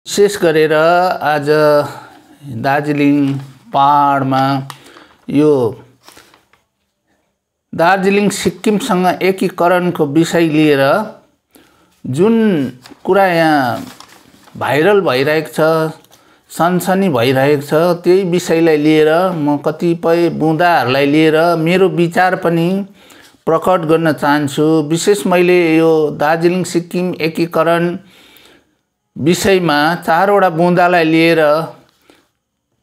विशेष गरेर आज दार्जिलिङ पहाडमा यो दार्जिलिङ सिक्किमसँग एकीकरणको विषय लिएर जुन कुरा यहाँ भाइरल भइरहेको छ, सनसनी भइरहेको छ, त्यही विषयलाई लिएर म कतिपय बुँदाहरूलाई लिएर मेरो विचार पनि प्रकट गर्न चाहन्छु। विशेष मैले यो दार्जिलिङ सिक्किम एकीकरण विषयमा चारवटा बुँदालाई लिएर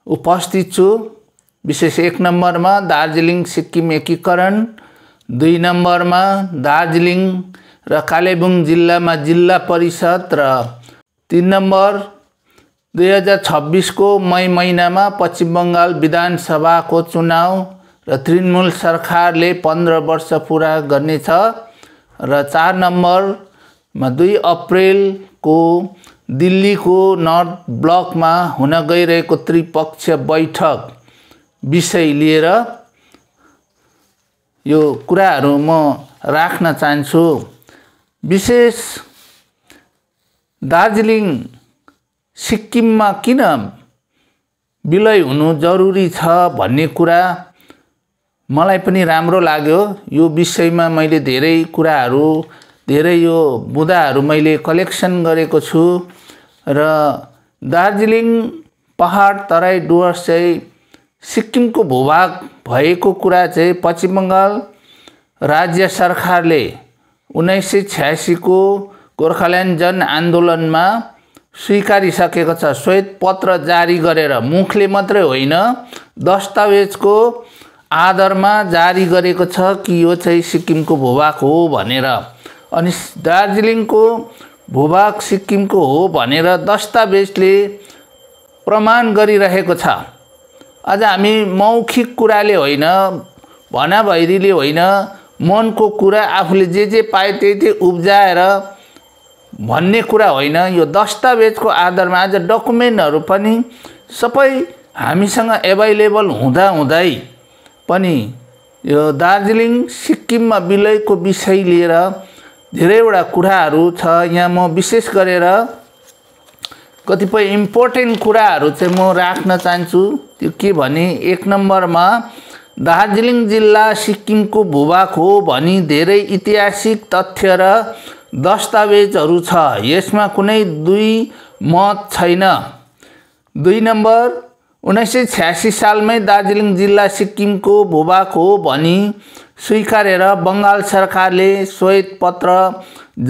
उपस्थित छु। विशेष 1 नम्बरमा दार्जिलिङ सिक्किम एकीकरण, 2 नम्बरमा दार्जिलिङ र कालेबुङ जिल्लामा जिल्ला परिषद र 3 नम्बर 2026 को मई महिनामा पश्चिम बङ्गाल विधानसभाको चुनाव र तृणमूल सरकारले 15 वर्ष पूरा गर्नेछ र 4 नम्बरमा 2 अप्रिल को दिल्लीको नर्थ ब्लकमा हुन गइरहेको त्रिपक्षीय बैठक विषय लिएर यो कुराहरू म राख्न चाहन्छु। विशेष दार्जिलिङ सिक्किममा किन विलय हुनु जरुरी छ भन्ने कुरा मलाई पनि राम्रो लाग्यो। यो विषयमा मैले धेरै कुराहरू, धेरै यो बुँदाहरू मैले कलेक्सन गरेको छु र दार्जिलिङ पहाड तराई डुवर्स चाहिँ सिक्किमको भूभाग भएको कुरा चाहिँ पश्चिम बङ्गाल राज्य सरकारले 1986 को गोर्खाल्यान्ड जन आन्दोलनमा स्वीकारिसकेको छ। श्वेत पत्र जारी गरेर, मुखले मात्रै होइन दस्तावेजको आधारमा जारी गरेको छ कि यो चाहिँ सिक्किमको भूभाग हो भनेर। अनि दार्जिलिङको भूभाग सिक्किमको हो भनेर दस्तावेजले प्रमाण गरिरहेको छ। अझ हामी मौखिक कुराले होइन, भनाभैरीले होइन, मनको कुरा आफूले जे पाए त्यही उब्जाएर भन्ने कुरा होइन। यो दस्तावेजको आधारमा आज डकुमेन्टहरू पनि सबै हामीसँग एभाइलेबल हुँदै पनि यो दार्जिलिङ सिक्किममा विलयको विषय लिएर धेरैवटा कुराहरू छ। यहाँ म विशेष गरेर कतिपय इम्पोर्टेन्ट कुराहरू चाहिँ म राख्न चाहन्छु। त्यो के भने 1 नम्बरमा दार्जिलिङ जिल्ला सिक्किमको भूभाग हो भनी धेरै ऐतिहासिक तथ्य र दस्तावेजहरू छ। यसमा कुनै दुई मत छैन। 2 नम्बर 1986 सालमै दार्जिलिङ जिल्ला सिक्किमको भूभाग हो भनी स्वीकारेर बङ्गाल सरकारले श्वेत पत्र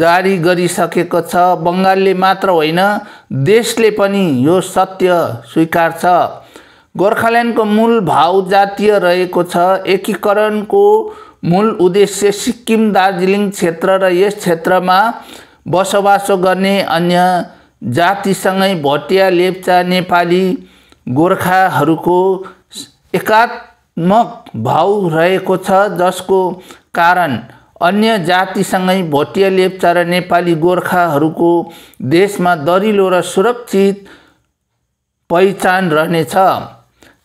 जारी गरिसकेको छ। बङ्गालले मात्र होइन, देशले पनि यो सत्य स्वीकार्छ। गोर्खाल्यान्डको मूल भाव जातीय रहेको छ। एकीकरणको मूल उद्देश्य सिक्किम दार्जिलिङ क्षेत्र र यस क्षेत्रमा बसोबासो गर्ने अन्य जातिसँगै भोटिया, लेप्चा, नेपाली, गोर्खाहरूको एकात्मक भाव रहेको छ, जसको कारण अन्य जातिसँगै भोटिया, लेप्चा र नेपाली गोर्खाहरूको देशमा दरिलो र सुरक्षित पहिचान रहनेछ।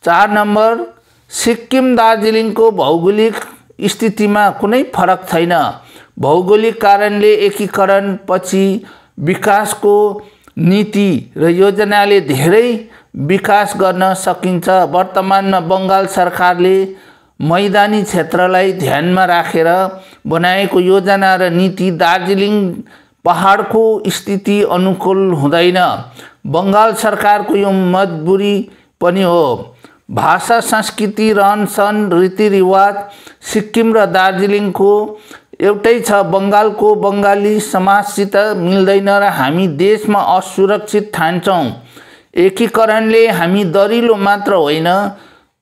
4 नम्बर सिक्किम दार्जिलिङको भौगोलिक स्थितिमा कुनै फरक छैन। भौगोलिक कारणले एकीकरण पछि विकासको नीति र योजनाले धेरै विकास गर्न सकिन्छ। वर्तमानमा बङ्गाल सरकारले मैदानी क्षेत्रलाई ध्यानमा राखेर बनाएको योजना र नीति दार्जिलिङ पहाडको स्थिति अनुकूल हुँदैन। बङ्गाल सरकारको यो मजबुरी पनि हो। भाषा, संस्कृति, रहनसहन, रीतिरिवाज सिक्किम र दार्जिलिङको एउटै छ। बङ्गालको बङ्गाली समाजसित मिल्दैन र हामी देशमा असुरक्षित ठान्छौँ। एकीकरणले हामी दरिलो मात्र होइन,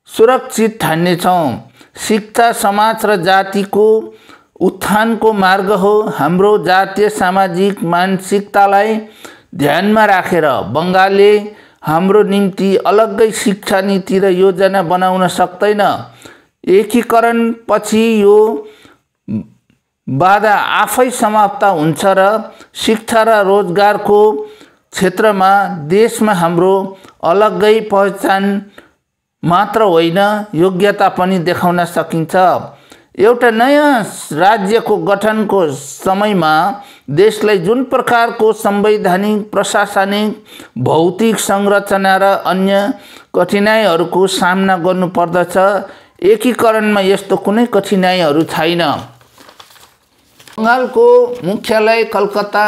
सुरक्षित ठान्नेछौँ। शिक्षा, समाज र जातिको उत्थानको मार्ग हो। हाम्रो जातीय सामाजिक मानसिकतालाई ध्यानमा राखेर बङ्गालले हाम्रो निम्ति अलग्गै शिक्षा नीति र योजना बनाउन सक्दैन। एकीकरण पछि यो बाधा आफै समाप्त हुन्छ र शिक्षा र रोजगारको क्षेत्रमा देशमा हाम्रो अलग्गै पहिचान मात्र होइन, योग्यता पनि देखाउन सकिन्छ। एउटा नयाँ राज्यको गठनको समयमा देशलाई जुन प्रकारको संवैधानिक, प्रशासनिक, भौतिक संरचना र अन्य कठिनाइहरूको सामना गर्नुपर्दछ, एकीकरणमा यस्तो कुनै कठिनाइहरू छैन। बङ्गालको मुख्यालय कलकत्ता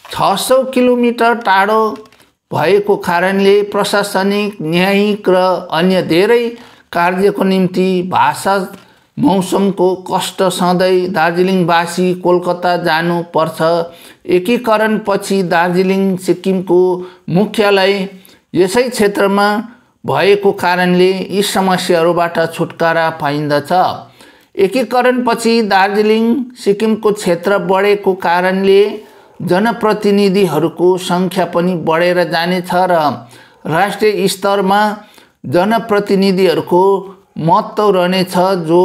600 किलोमिटर टाढो भएको कारणले प्रशासनिक, न्यायिक र अन्य धेरै कार्यको निम्ति भाषा मौसमको कष्ट सधैँ दार्जिलिङवासी कोलकाता जानु पर्छ। एकीकरणपछि दार्जिलिङ सिक्किमको मुख्यालय यसै क्षेत्रमा भएको कारणले यी समस्याहरूबाट छुटकारा पाइन्दछ। एकीकरणपछि दार्जिलिङ सिक्किमको क्षेत्र बढेको कारणले जनप्रतिनिधिहरूको सङ्ख्या पनि बढेर जानेछ र राष्ट्रिय स्तरमा जनप्रतिनिधिहरूको महत्त्व रहनेछ, जो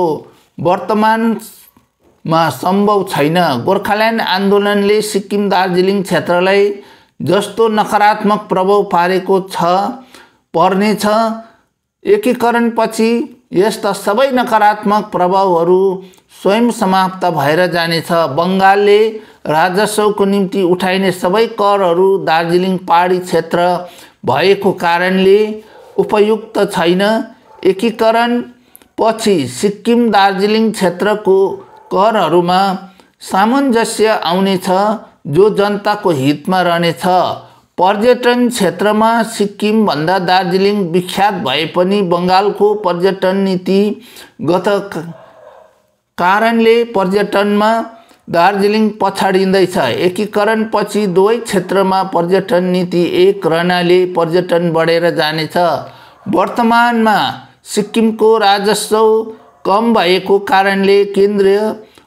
वर्तमानमा सम्भव छैन। गोर्खाल्यान्ड आन्दोलनले सिक्किम दार्जिलिङ क्षेत्रलाई जस्तो नकारात्मक प्रभाव पारेको पर्नेछ, एकीकरणपछि यस्ता सबै नकारात्मक प्रभावहरू स्वयं समाप्त भएर जानेछ। बङ्गालले राजस्वको निम्ति उठाइने सबै करहरू दार्जिलिङ पहाडी क्षेत्र भएको कारणले उपयुक्त छैन। एकीकरण पछि सिक्किम दार्जिलिङ क्षेत्रको करहरूमा सामञ्जस्य आउनेछ, जो जनताको हितमा रहनेछ। पर्यटन क्षेत्रमा सिक्किम भन्दा दार्जिलिङ विख्यात भए पनि बङ्गालको पर्यटन नीतिगत कारणले पर्यटनमा दार्जिलिङ पछाडिँदैछ। एकीकरणपछि दुवै क्षेत्रमा पर्यटन नीति एक रहनाले पर्यटन बढेर जानेछ। वर्तमानमा सिक्किमको राजस्व कम भएको कारणले केन्द्रीय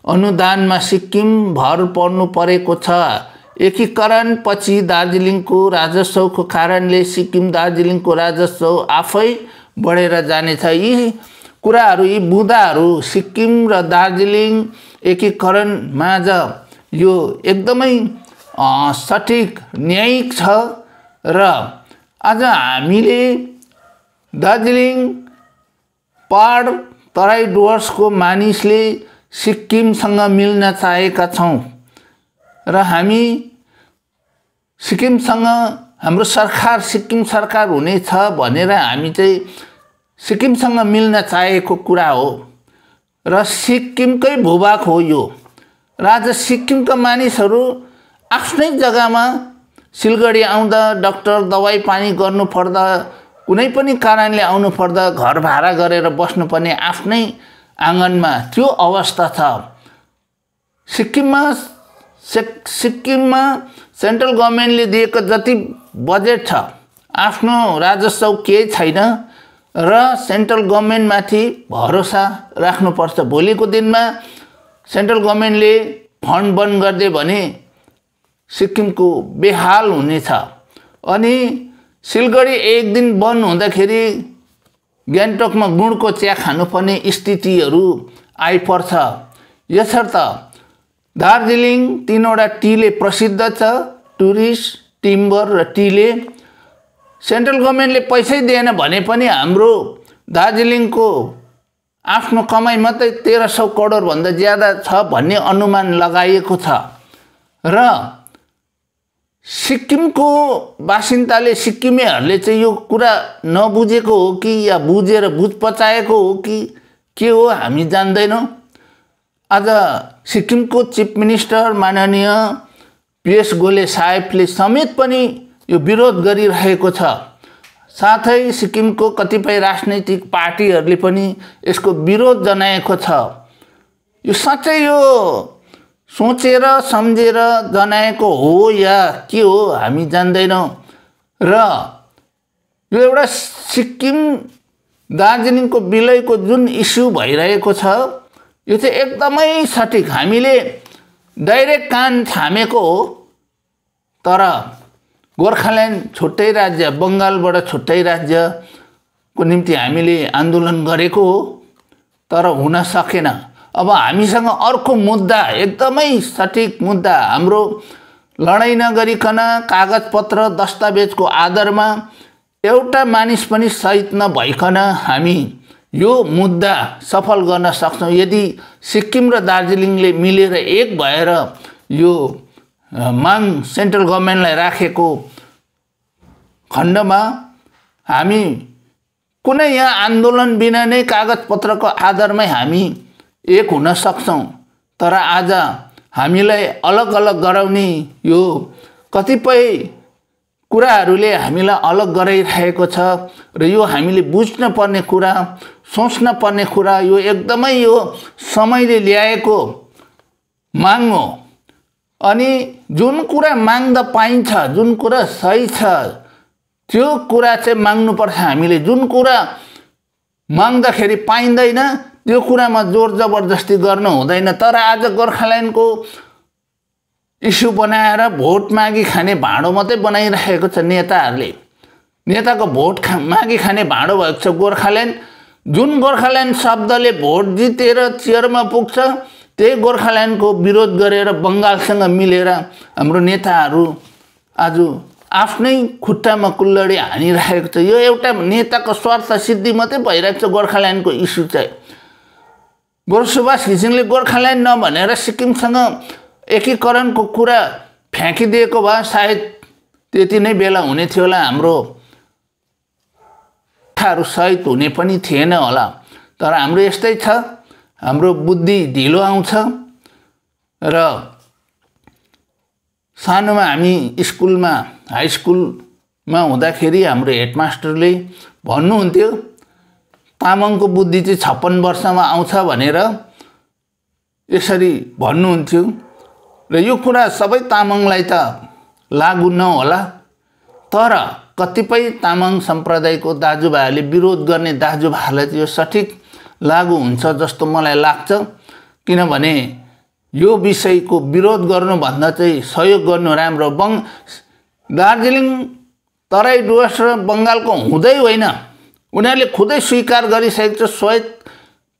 अनुदानमा सिक्किम भर पर्नु परेको छ। एकीकरणपछि दार्जिलिङको राजस्वको कारणले सिक्किम दार्जिलिङको राजस्व आफै बढेर जानेछ। यी कुराहरू, यी बुँदाहरू सिक्किम र दार्जिलिङ एकीकरणमाझ यो एकदमै सठिक, न्यायिक छ र आज हामीले दार्जिलिङ पहाड तराई डुवर्सको मानिसले सिक्किमसँग मिल्न चाहेका छौँ र हामी सिक्किमसँग हाम्रो सरकार, सिक्किम सरकार हुनेछ भनेर हामी चाहिँ सिक्किमसँग मिल्न चाहेको कुरा हो र सिक्किमकै भूभाग हो यो। र आज सिक्किमका मानिसहरू आफ्नै जग्गामा सिलगढी आउँदा, डाक्टर दबाई पानी गर्नु पर्दा, कुनै पनि कारणले आउनु पर्दा घर भाडा गरेर बस्नुपर्ने आफ्नै आँगनमा त्यो अवस्था छ। सिक्किममा सेन्ट्रल गभर्मेन्टले दिएको जति बजेट छ, आफ्नो राजस्व केही छैन र सेन्ट्रल गभर्मेन्टमाथि भरोसा राख्नुपर्छ। भोलिको दिनमा सेन्ट्रल गभर्मेन्टले फन्ड बन्द गरिदियो भने सिक्किमको बेहाल हुनेछ। अनि सिलगढी एक दिन बन्द हुँदाखेरि गान्तोकमा गुडको चिया खानुपर्ने स्थितिहरू आइपर्छ। यसर्थ दार्जिलिङ 3वटा टीले प्रसिद्ध छ, टुरिस्ट, टिम्बर र टीले। सेन्ट्रल गभर्मेन्टले पैसै दिएन भने पनि हाम्रो दार्जिलिङको आफ्नो कमाइ मात्रै 1300 करोड भन्दा ज्यादा छ भन्ने अनुमान लगाइएको छ। र सिक्किमको बासिन्दाले, सिक्किमेहरूले चाहिँ यो कुरा नबुझेको हो कि या बुझेर बुझ पचाएको हो कि के हो हामी जान्दैनौँ। आज सिक्किमको चिफ मिनिस्टर माननीय पीएस गोले साहेबले समेत पनि यो विरोध गरिरहेको छ। साथै सिक्किमको कतिपय राजनैतिक पार्टीहरूले पनि यसको विरोध जनाएको छ। यो साँच्चै यो सोचेर सम्झेर जनाएको हो या के हो हामी जान्दैनौँ। र यो एउटा सिक्किम दार्जिलिङको विलयको जुन इस्यु भइरहेको छ, यो चाहिँ एकदमै सठिक, हामीले डाइरेक्ट कान थामेको हो। तर गोर्खाल्यान्ड छुट्टै राज्य, बङ्गालबाट छुट्टै राज्यको निम्ति हामीले आन्दोलन गरेको हो, तर हुन सकेन। अब हामीसँग अर्को मुद्दा, एकदमै सठिक मुद्दा, हाम्रो लडाइँ नगरिकन कागजपत्र दस्तावेजको आधारमा एउटा मानिस पनि शहीद नभइकन हामी यो मुद्दा सफल गर्न सक्छौँ। यदि सिक्किम र दार्जिलिङले मिलेर एक भएर यो माग सेन्ट्रल गभर्नमेन्टलाई राखेको खण्डमा हामी कुनै यहाँ आन्दोलन बिना नै कागजपत्रको आधारमै हामी एक हुन सक्छौँ। तर आज हामीलाई अलग अलग गराउने यो कतिपय कुराहरूले हामीलाई अलग गराइरहेको छ र यो हामीले बुझ्न पर्ने कुरा, सोच्न पर्ने कुरा, यो एकदमै यो समयले ल्याएको माग हो। अनि जुन कुरा माग्दा पाइन्छ, जुन कुरा सही छ त्यो कुरा चाहिँ माग्नुपर्छ हामीले। जुन कुरा माग्दाखेरि पाइँदैन त्यो कुरामा जोर जबरजस्ती गर्नु हुँदैन। तर आज गोर्खाल्यान्डको इस्यु बनाएर भोट मागी खाने भाँडो मात्रै बनाइरहेको छ नेताहरूले। नेताको भोट मागी खाने भाँडो भएको छ गोर्खाल्यान्ड। जुन गोर्खाल्यान्ड शब्दले भोट जितेर चेयरमा पुग्छ त्यही गोर्खाल्यान्डको विरोध गरेर बङ्गालसँग मिलेर हाम्रो नेताहरू आज आफ्नै खुट्टामा कुल्लडी हानिरहेको छ। यो एउटा नेताको स्वार्थ सिद्धि मात्रै भइरहेको छ गोर्खाल्यान्डको इस्यु चाहिँ। सुभाष घिसिङले गोर्खाल्यान्ड नभनेर सिक्किमसँग एकीकरणको कुरा फ्याँकिदिएको भए सायद त्यति नै बेला हुने थियो होला, हाम्रो ठाहरू सहित हुने पनि थिएन होला। तर हाम्रो यस्तै छ, हाम्रो बुद्धि ढिलो आउँछ। र सानोमा हामी स्कुलमा, हाई स्कुलमा हुँदाखेरि हाम्रो हेडमास्टरले भन्नुहुन्थ्यो तामाङको बुद्धि चाहिँ 56 वर्षमा आउँछ भनेर यसरी भन्नुहुन्थ्यो। र यो कुरा सबै तामाङलाई त लागु नहोला, तर कतिपय तामाङ सम्प्रदायको दाजुभाइहरूले विरोध गर्ने दाजुभाइहरूलाई चाहिँ यो सठिक लागु हुन्छ जस्तो मलाई लाग्छ। किनभने यो विषयको विरोध गर्नुभन्दा चाहिँ सहयोग गर्नु राम्रो। दार्जिलिङ, तराई डुवर्स र बङ्गालको हुँदै होइन, उनीहरूले खुदै स्वीकार गरिसकेको छ श्वेत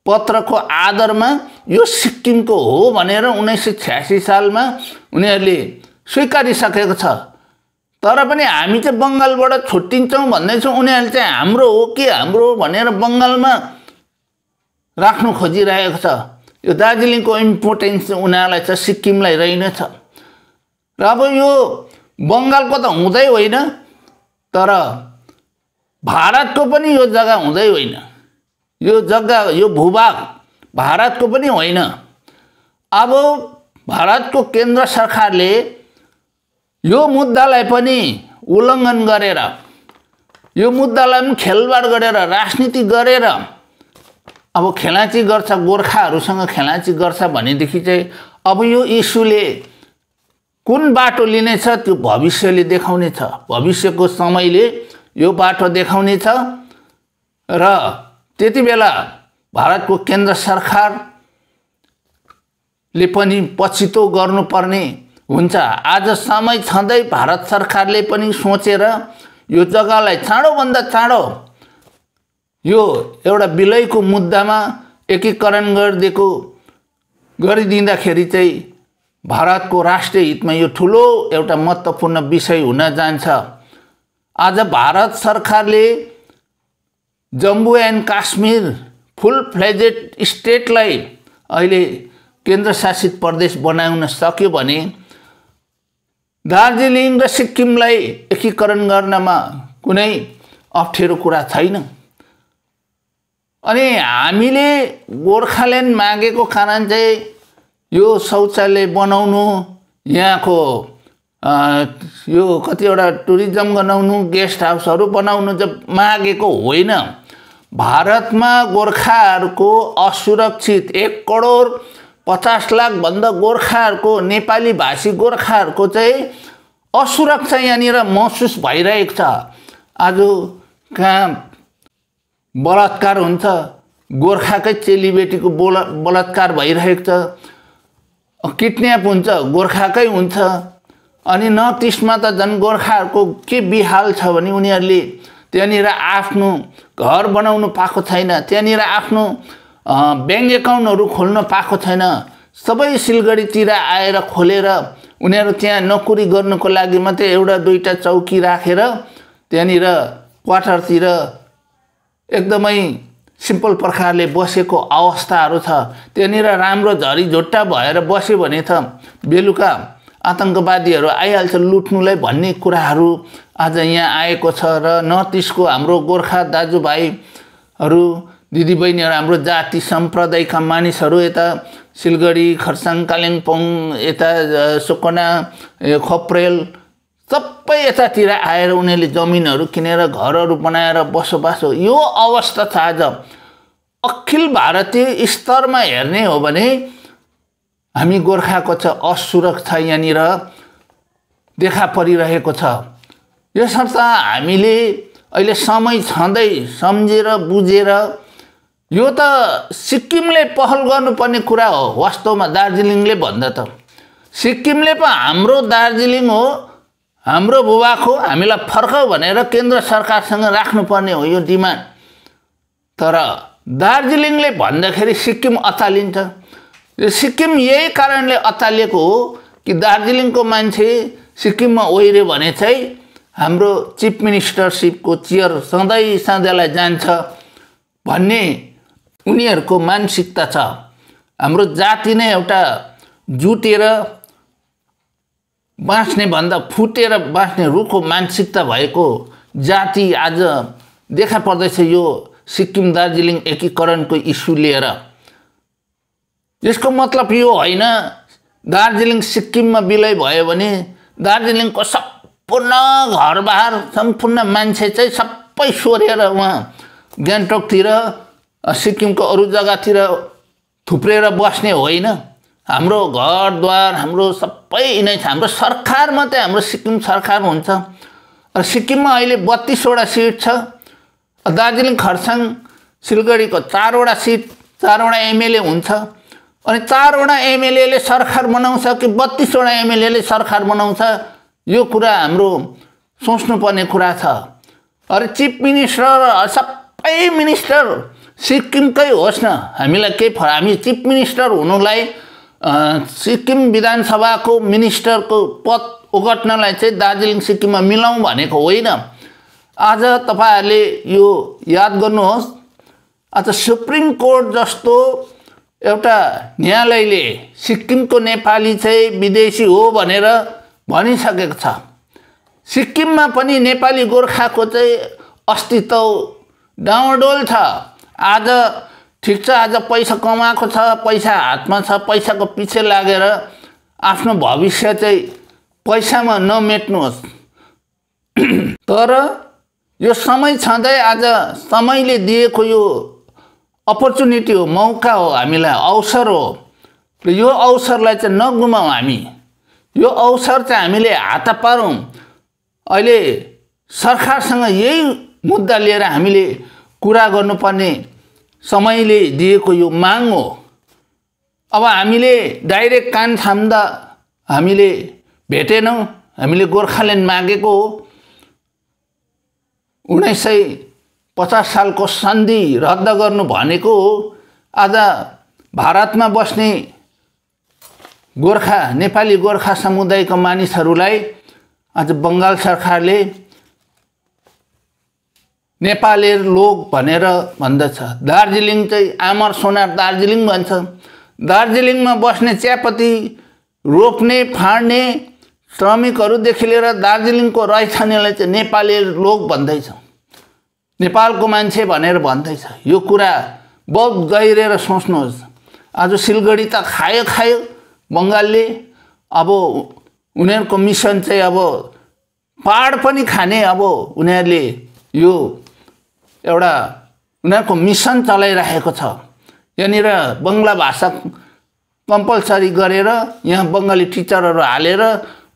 पत्रको आधारमा यो सिक्किमको हो भनेर 1986 सालमा उनीहरूले स्वीकारिसकेको छ। तर पनि हामी चाहिँ बङ्गालबाट छुट्टिन्छौँ भन्दैछौँ, उनीहरूले चाहिँ हाम्रो हो कि हाम्रो भनेर बङ्गालमा राख्नु खोजिरहेको छ। यो दार्जिलिङको इम्पोर्टेन्स उनीहरूलाई छ, सिक्किमलाई रहेनछ। र अब यो बङ्गालको त हुँदै होइन, तर भारतको पनि यो जग्गा हुँदै होइन। यो जग्गा, यो भूभाग भारतको पनि होइन। अब भारतको केन्द्र सरकारले यो मुद्दालाई पनि उल्लङ्घन गरेर, यो मुद्दालाई पनि खेलवाड गरेर, राजनीति गरेर अब खेलाँची गर्छ, गोर्खाहरूसँग खेलाँची गर्छ भनेदेखि चाहिँ अब यो इस्युले कुन बाटो लिनेछ त्यो भविष्यले देखाउनेछ। भविष्यको समयले यो बाटो देखाउनेछ र त्यति बेला भारतको केन्द्र सरकारले पनि पछितो गर्नुपर्ने हुन्छ। आज समय छँदै भारत सरकारले पनि सोचेर यो जग्गालाई चाँडोभन्दा चाँडो यो एउटा विलयको मुद्दामा एकीकरण गरिदिँदाखेरि चाहिँ भारतको राष्ट्रिय हितमा यो ठुलो एउटा महत्त्वपूर्ण विषय हुन जान्छ। आज भारत सरकारले Jammu and Kashmir full fledged स्टेटलाई अहिले केन्द्रशासित प्रदेश बनाउन सक्यो भने दार्जिलिङ र सिक्किमलाई एकीकरण गर्नमा कुनै अप्ठ्यारो कुरा छैन। अनि हामीले गोर्खाल्यान्ड मागेको कारण चाहिँ यो शौचालय बनाउनु, यहाँको यो कतिवटा टुरिज्म बनाउनु, गेस्ट हाउसहरू बनाउनु जब मागेको होइन। भारतमा गोर्खाहरूको असुरक्षित 1,50,00,000 भन्दा गोर्खाहरूको, नेपाली भाषी गोर्खाहरूको चाहिँ असुरक्षा यहाँनिर महसुस भइरहेको छ। आज कहाँ बलात्कार हुन्छ, गोर्खाकै चेलीबेटीको बलात्कार भइरहेको छ, किडन्याप हुन्छ गोर्खाकै हुन्छ। अनि नर्थ इस्टमा त झन् गोर्खाहरूको के बिहाल छ भने उनीहरूले त्यहाँनिर आफ्नो घर बनाउनु पाएको छैन, त्यहाँनिर आफ्नो ब्याङ्क एकाउन्टहरू खोल्न पाएको छैन। सबै सिलगढीतिर आएर खोलेर उनीहरू त्यहाँ नोकरी गर्नको लागि मात्रै एउटा दुईटा चौकी राखेर त्यहाँनिर क्वार्टरतिर एकदमै सिम्पल प्रकारले बसेको अवस्थाहरू छ। त्यहाँनिर राम्रो झरी झुट्टा भएर बस्यो भने त बेलुका आतंकवादीहरू आइहाल्छ लुट्नुलाई भन्ने कुराहरू आज यहाँ आएको छ र नर्थ इस्टको हाम्रो गोर्खा दाजुभाइहरू दिदीबहिनीहरू हाम्रो जाति सम्प्रदायका मानिसहरू यता सिलगढी खरसाङ कालिम्पोङ यता सुकुना खप्रेल सबै यतातिर आएर उनीहरूले जमिनहरू किनेर घरहरू बनाएर बसोबासो यो अवस्था छ आज। अखिल भारतीय स्तरमा हेर्ने हो भने हामी गोर्खाको छ असुरक्षा यहाँनिर देखा परिरहेको छ। यसर्थ हामीले अहिले समय छँदै सम्झेर बुझेर यो त सिक्किमले पहल गर्नुपर्ने कुरा हो। वास्तवमा दार्जिलिङले भन्दा त सिक्किमले पो हाम्रो दार्जिलिङ हो, हाम्रो भूभाग हो, हामीलाई फर्काऊ भनेर केन्द्र सरकारसँग राख्नुपर्ने हो यो डिमान्ड। तर दार्जिलिङले भन्दाखेरि सिक्किम अत्तालिन्छ। यो सिक्किम यही कारणले अत्तालिएको हो कि दार्जिलिङको मान्छे सिक्किममा ओइर्यो भने चाहिँ हाम्रो चिफ मिनिस्टरसिपको चेयर सधैँलाई जान्छ भन्ने उनीहरूको मानसिकता छ। हाम्रो जाति नै एउटा जुटेर बाँच्ने भन्दा फुटेर बाँच्ने रुखको मानसिकता भएको जाति आज देखा पर्दैछ यो सिक्किम दार्जिलिङ एकीकरणको इस्यु लिएर। यसको मतलब यो होइन दार्जिलिङ सिक्किममा विलय भयो भने दार्जिलिङको सम्पूर्ण घरबार सम्पूर्ण मान्छे चाहिँ सबै सोरेर उहाँ गान्तोकतिर सिक्किमको अरू जग्गातिर थुप्रेर बस्ने होइन। हाम्रो घरद्वार हाम्रो सबै नै छ। हाम्रो सरकार मात्रै हाम्रो सिक्किम सरकार हुन्छ। र सिक्किममा अहिले 32 वटा सिट छ। दार्जिलिङ खरसाङ सिलगढीको 4 वटा सिट 4 वटा एमएलए हुन्छ। अनि 4 वटा एमएलएले सरकार बनाउँछ कि 32 वटा एमएलएले सरकार बनाउँछ यो कुरा हाम्रो सोच्नुपर्ने कुरा छ। अरे चिफ मिनिस्टर सबै मिनिस्टर सिक्किमकै होस् न, हामीलाई केही हामी चिफ मिनिस्टर हुनुलाई सिक्किम विधानसभाको मिनिस्टरको पद ओगट्नलाई चाहिँ दार्जिलिङ सिक्किममा मिलाउँ भनेको होइन। आज तपाईहरुले यो याद गर्नुहोस्, आज सुप्रिम कोर्ट जस्तो एउटा न्यायालयले सिक्किमको नेपाली चाहिँ विदेशी हो भनेर भनिसकेको छ। सिक्किममा पनि नेपाली गोर्खाको चाहिँ अस्तित्व डाउडोल छ। आज ठीक छ, आज पैसा कमाएको छ, पैसा हातमा छ, पैसाको पछि लागेर आफ्नो भविष्य चाहिँ पैसामा नमेट्नुहोस्। तर यो समय छँदै आज समयले दिएको यो अपर्च्युनिटी हो, मौका हो, हामीलाई अवसर हो। र यो अवसरलाई चाहिँ नगुमाउँ। हामी यो अवसर चाहिँ हामीले हात पारौँ। अहिले सरकारसँग यही मुद्दा लिएर हामीले कुरा गर्नुपर्ने समयले दिएको यो माग हो। अब हामीले डाइरेक्ट कान थाम्दा हामीले भेटेनौँ। हामीले गोर्खाल्यान्ड मागेको हो। 1950 सालको सन्धि रद्द गर्नु भनेको हो। आज भारतमा बस्ने गोर्खा नेपाली गोर्खा समुदायका मानिसहरूलाई आज बंगाल सरकारले नेपाली लोक भनेर भन्दछ। दार्जिलिङ चाहिँ आमर सोनार दार्जिलिङ भन्छ। दार्जिलिङमा बस्ने चियापत्ती रोप्ने फाड्ने श्रमिकहरूदेखि लिएर दार्जिलिङको रैथानेलाई चाहिँ नेपाली लोक भन्दैछ, नेपालको मान्छे भनेर भन्दैछ। यो कुरा बहुत गहिरेर सोच्नुहोस्। आज सिलगढी त खायो बंगालले। अब उनीहरूको मिसन चाहिँ अब पहाड पनि खाने। अब उनीहरूले यो एउटा उनीहरूको मिसन चलाइरहेको छ। यहाँनिर बंगला भाषा कम्पलसरी गरेर यहाँ बंगाली टिचरहरू हालेर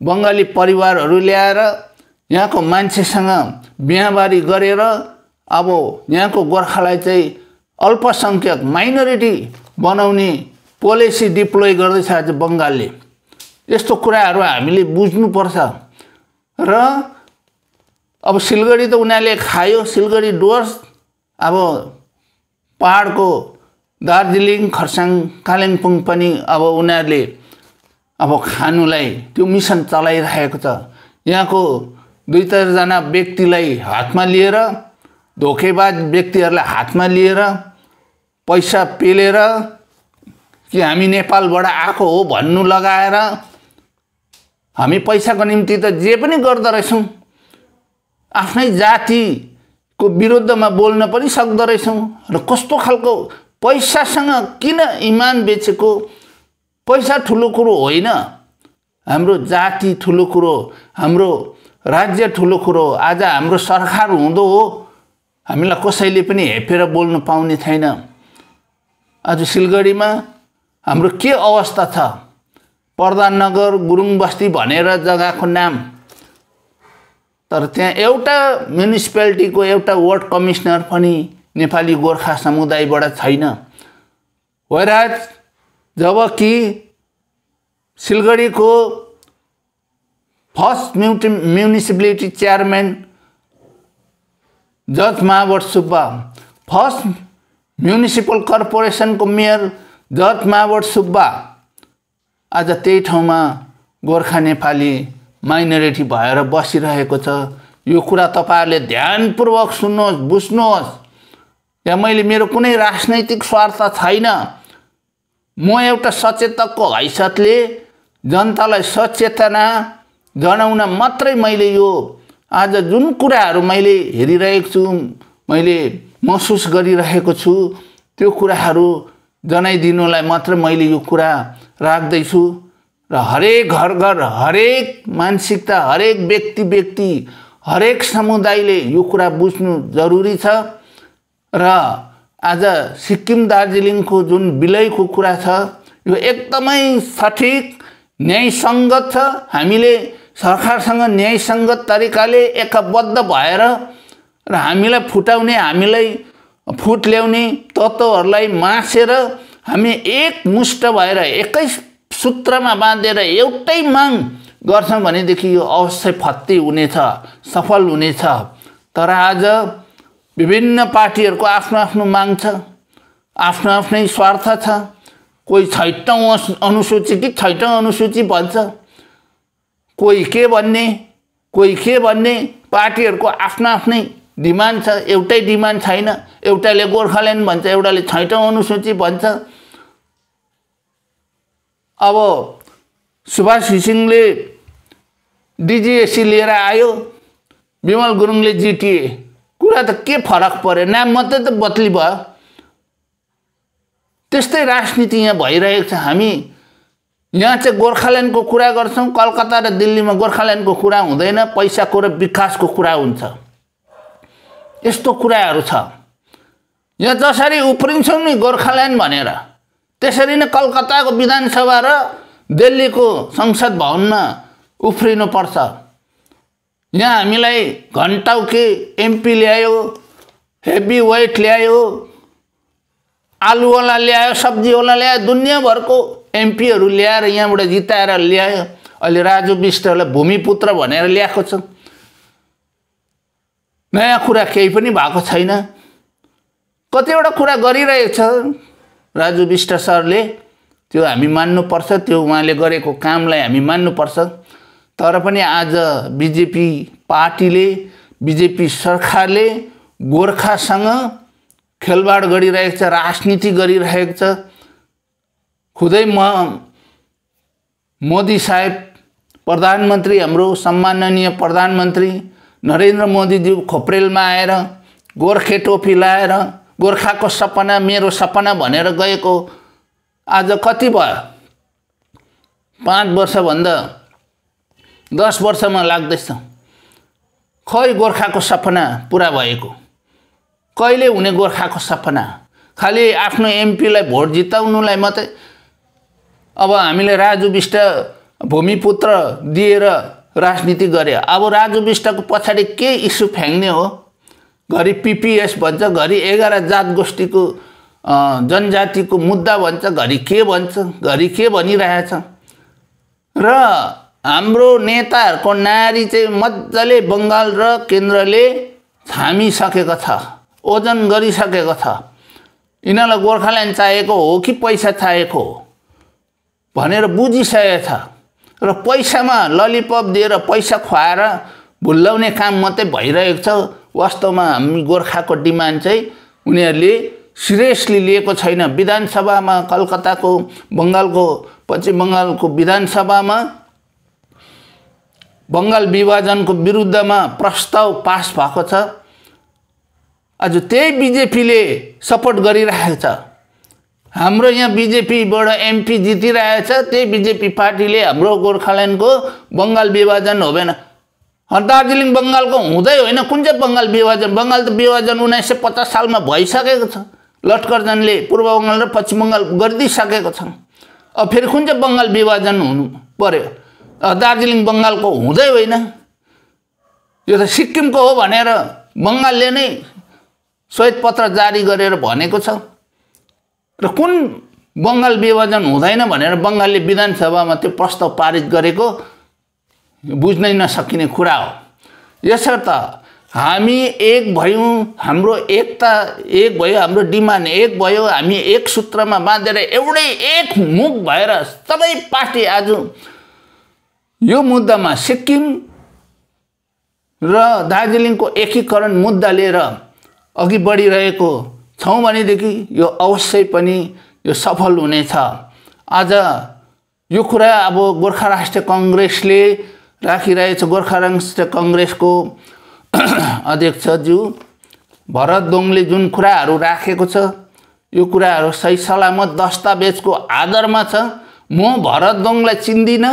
बंगाली परिवारहरू ल्याएर यहाँको मान्छेसँग बिहाबारी गरेर अब यहाँको गोर्खालाई चाहिँ अल्पसंख्यक माइनोरिटी बनाउने पोलिसी डिप्लोय गर्दैछ आज बंगालले। यस्तो कुराहरू हामीले बुझ्नुपर्छ। र अब सिलगढी त उनीहरूले खायो, सिलगढी डुवर्स। अब पहाडको दार्जिलिङ खरसाङ कालिम्पोङ पनि अब उनीहरूले अब खानुलाई त्यो मिसन चलाइरहेको छ। यहाँको 2-4 जना व्यक्तिलाई हातमा लिएर, धोकेबाज व्यक्तिहरूलाई हातमा लिएर पैसा पेलेर कि हामी नेपालबाट आएको हो भन्नु लगाएर हामी पैसाको निम्ति त जे पनि गर्दो रहेछौँ, आफ्नै जातिको विरुद्धमा बोल्न पनि सक्दो रहेछौँ। र कस्तो खालको पैसासँग किन इमान बेचेको? पैसा ठुलो कुरो होइन, हाम्रो जाति ठुलो कुरो, हाम्रो राज्य ठुलो कुरो। आज हाम्रो सरकार हुँदो हो हामीलाई कसैले पनि हेपेर बोल्न पाउने छैन। आज सिलगढीमा हाम्रो के अवस्था छ? प्रधाननगर गुरुङ बस्ती भनेर जग्गाको नाम, तर त्यहाँ एउटा म्युनिसिपालिटीको एउटा वार्ड कमिसनर पनि नेपाली गोर्खा समुदायबाट छैन। वैराज जबकि सिलगढीको फर्स्ट म्युनिसिपालिटी चेयरम्यान जज महावर सुब्बा, फर्स्ट म्युनिसिपल कर्पोरेसनको मेयर जज महावर सुब्बा आज त्यही ठाउँमा गोर्खा नेपाली माइनोरिटी भएर बसिरहेको छ। यो कुरा तपाईहरुले ध्यानपूर्वक सुन्नुहोस्, बुझ्नुहोस्। यहाँ मैले मेरो कुनै राजनैतिक स्वार्थ छैन। म एउटा सचेतकको हैसियतले जनतालाई सचेतना जनाउन मात्रै मैले यो आज जुन कुराहरू मैले हेरिरहेको छु, मैले महसुस गरिरहेको छु, त्यो कुराहरू जनाइदिनुलाई मात्र मैले यो कुरा राख्दैछु। र हरेक घर घर, हरेक मानसिकता, हरेक व्यक्ति हरेक समुदायले यो कुरा बुझ्नु जरुरी छ। र आज सिक्किम दार्जिलिङको जुन विलयको कुरा छ यो एकदमै सठिक न्यायसङ्गत छ। हामीले सरकारसँग न्यायसङ्गत तरिकाले एकबद्ध भएर र हामीलाई फुटाउने, हामीलाई फुट ल्याउने तत्त्वहरूलाई मासेर हामी एकमुष्ट भएर एकै सूत्रमा बाँधेर एउटै माग गर्छौँ भनेदेखि यो अवश्य फत्ते हुनेछ, सफल हुनेछ। तर आज विभिन्न पार्टीहरूको आफ्नो आफ्नो माग छ, आफ्नो आफ्नै स्वार्थ छ। कोही ६औं अनुसूची कि ६औं अनुसूची भन्छ, कोही के भन्ने पार्टीहरूको आफ्नो आफ्नै डिमान्ड छ। एउटै डिमान्ड छैन। एउटाले गोर्खाल्यान्ड भन्छ, एउटाले ६औं अनुसूची भन्छ। अब सुभाष घिसिङले डिजिएसी लिएर आयो, विमल गुरुङले जिटिए। कुरा त के फरक पर्यो? नाम मात्रै त बदली भयो। त्यस्तै राजनीति यहाँ भइरहेको छ। हामी यहाँ चाहिँ गोर्खाल्यान्डको कुरा गर्छौँ, कलकत्ता र दिल्लीमा गोर्खाल्यान्डको कुरा हुँदैन, पैसाको र विकासको कुरा हुन्छ। यस्तो कुराहरू छ। यहाँ जसरी उफ्रिन्छौँ नि गोर्खाल्यान्ड भनेर, त्यसरी नै कलकत्ताको विधानसभा र दिल्लीको संसद भवनमा उफ्रिनु पर्छ। यहाँ हामीलाई घण्टौके एमपी ल्यायो, हेभी वेट ल्यायो, आलुवाला ल्यायो, सब्जीवाला ल्यायो, दुनियाँभरको एमपीहरू ल्याएर यहाँबाट जिताएर ल्यायो। अहिले राजु विष्टलाई भूमिपुत्र भनेर ल्याएको छ। नयाँ कुरा केही पनि भएको छैन। कतिवटा कुरा गरिरहेको छ राजु विष्ट सरले, त्यो हामी मान्नुपर्छ। त्यो उहाँले गरेको कामलाई हामी मान्नुपर्छ। तर पनि आज बीजेपी पार्टीले, बीजेपी सरकारले गोर्खासँग खेलबाड गरिरहेको छ, राजनीति गरिरहेको छ। खुदै मोदी साहेब प्रधानमन्त्री, हाम्रो सम्माननीय प्रधानमन्त्री नरेन्द्र मोदीज्यू खोप्रेलमा आएर गोर्खे टोपी लाएर गोर्खाको सपना मेरो सपना भनेर गएको आज कति भयो? 5 वर्षभन्दा 10 वर्षमा लाग्दैछ। खै गोर्खाको सपना पूरा भएको? कहिले हुने गोर्खाको सपना? खालि आफ्नो एमपीलाई भोट जिताउनुलाई मात्रै। अब हामीले राजु विष्ट भूमिपुत्र दिएर राजनीति गरे। अब राजु विष्टको पछाडि के इस्यु फ्याङ्ने हो? घरि पीपीएस भन्छ, घरि 11 जात गोष्ठीको जनजातिको मुद्दा भन्छ, घरि के भनिरहेछ। र हाम्रो नेताहरूको नारी चाहिँ मज्जाले बंगाल र केन्द्रले छामिसकेको छ, ओजन गरिसकेको छ। यिनीहरूलाई गोर्खाल्यान्ड चाहिएको हो कि पैसा चाहिएको हो भनेर बुझिसकेको छ। र पैसामा ललिपप दिएर पैसा खुवाएर भुल्लाउने काम मात्रै भइरहेको छ। वास्तवमा हामी गोर्खाको डिमान्ड चाहिँ उनीहरूले सिरियसली लिएको छैन। विधानसभामा कलकत्ताको, बंगालको, पश्चिम बंगालको विधानसभामा बंगाल विभाजनको विरुद्धमा प्रस्ताव पास भएको छ। आज त्यही बीजेपीले सपोर्ट गरिरहेको छ। हाम्रो यहाँ बीजेपीबाट एमपी जितिरहेछ, त्यही बीजेपी पार्टीले हाम्रो गोर्खाल्यान्डको बंगाल विभाजन हो भएन। दार्जिलिङ बंगालको हुँदै होइन, कुन चाहिँ बंगाल विभाजन? बंगाल त विभाजन 1950 सालमा भइसकेको छ। लट्करजनले पूर्व बंगाल र पश्चिम बंगाल गरिदिइसकेको छ। अब फेरि कुन चाहिँ बंगाल विभाजन हुनु पर्यो? दार्जिलिङ बंगालको हुँदै होइन, यो त सिक्किमको हो भनेर बंगालले नै श्वेतपत्र जारी गरेर भनेको छ। र कुन बंगाल विभाजन हुँदैन भनेर बंगालले विधानसभामा त्यो प्रस्ताव पारित गरेको बुझ्नै नसकिने कुरा हो। यसर्थ हामी एक भयौँ, हाम्रो एकता एक भयो, हाम्रो डिमान्ड एक भयो, हामी एक सूत्रमा बाँधेर एउटै एक मुख भएर सबै पार्टी आज यो मुद्दामा सिक्किम र दार्जिलिङको एकीकरण मुद्दा लिएर अघि बढिरहेको छौँ भनेदेखि यो अवश्य पनि यो सफल हुनेछ। आज यो कुरा अब गोर्खा राष्ट्रिय कांग्रेसले राखिरहेछ। गोर्खा राष्ट्रिय कांग्रेसको अध्यक्षज्यू भरत दोङले जुन कुराहरू राखेको छ, यो कुराहरू सही सलामत दस्तावेजको आधारमा छ। म भरत दोङलाई चिन्दिनँ,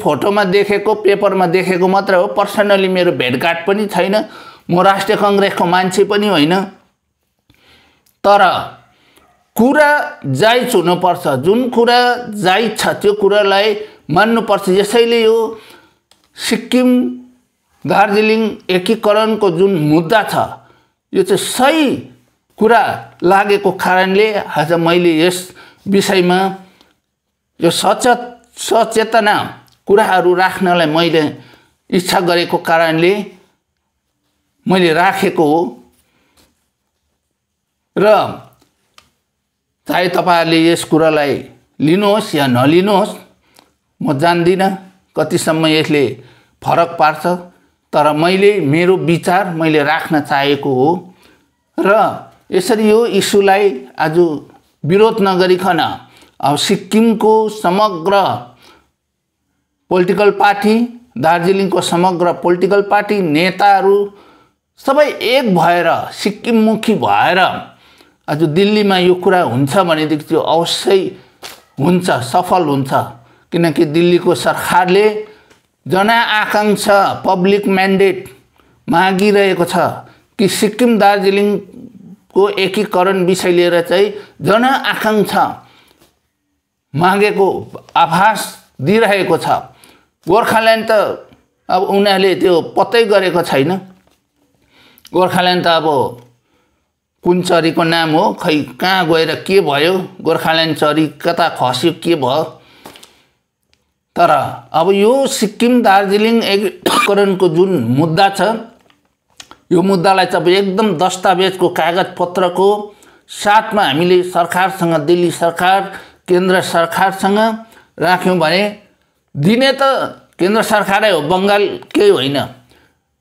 फोटोमा देखेको, पेपरमा देखेको मात्र हो। पर्सनली मेरो भेटघाट पनि छैन, म राष्ट्रिय कांग्रेसको मान्छे पनि होइन। तर कुरा जायज हुनुपर्छ, जुन कुरा जायज छ त्यो कुरालाई मान्नुपर्छ। यसैले यो सिक्किम दार्जिलिङ एकीकरणको जुन मुद्दा छ, यो चाहिँ सही कुरा लागेको कारणले आज मैले यस विषयमा यो सचेतना कुराहरू राख्नलाई मैले इच्छा गरेको कारणले मैले राखेको हो। र चाहे तपाईहरुले यस कुरालाई लिनुहोस् या नलिनुहोस्, म जान्दिनँ कतिसम्म यसले फरक पार्छ, तर मैले मेरो विचार मैले राख्न चाहेको हो। र यसरी यो इस्युलाई आज विरोध नगरिकन अब सिक्किमको समग्र पोलिटिकल पार्टी, दार्जिलिङको समग्र पोलिटिकल पार्टी नेताहरू सबै एक भएर सिक्किममुखी भएर आज दिल्लीमा यो कुरा हुन्छ भनेदेखि त्यो अवश्य हुन्छ, सफल हुन्छ। किनकि दिल्लीको सरकारले जनआकांक्षा पब्लिक म्यान्डेट मागिरहेको छ कि सिक्किम दार्जिलिङको एकीकरण विषय लिएर चाहिँ जनआकांक्षा मागेको आभास दिइरहेको छ। गोर्खाल्यान्ड त अब उनीहरूले त्यो पत्तै गरेको छैन। गोर्खाल्यान्ड त अब कुन चरीको नाम हो, खै कहाँ गएर के भयो, गोर्खाल्यान्ड चरी कता खस्यो के भयो। तर अब यो सिक्किम दार्जिलिङ एकीकरणको जुन मुद्दा छ, यो मुद्दालाई चाहिँ एकदम दस्तावेजको कागजपत्रको साथमा हामीले सरकारसँग, दिल्ली सरकार, केन्द्र सरकारसँग राख्यौं भने दिने त केन्द्र सरकारै हो, बंगाल केही होइन।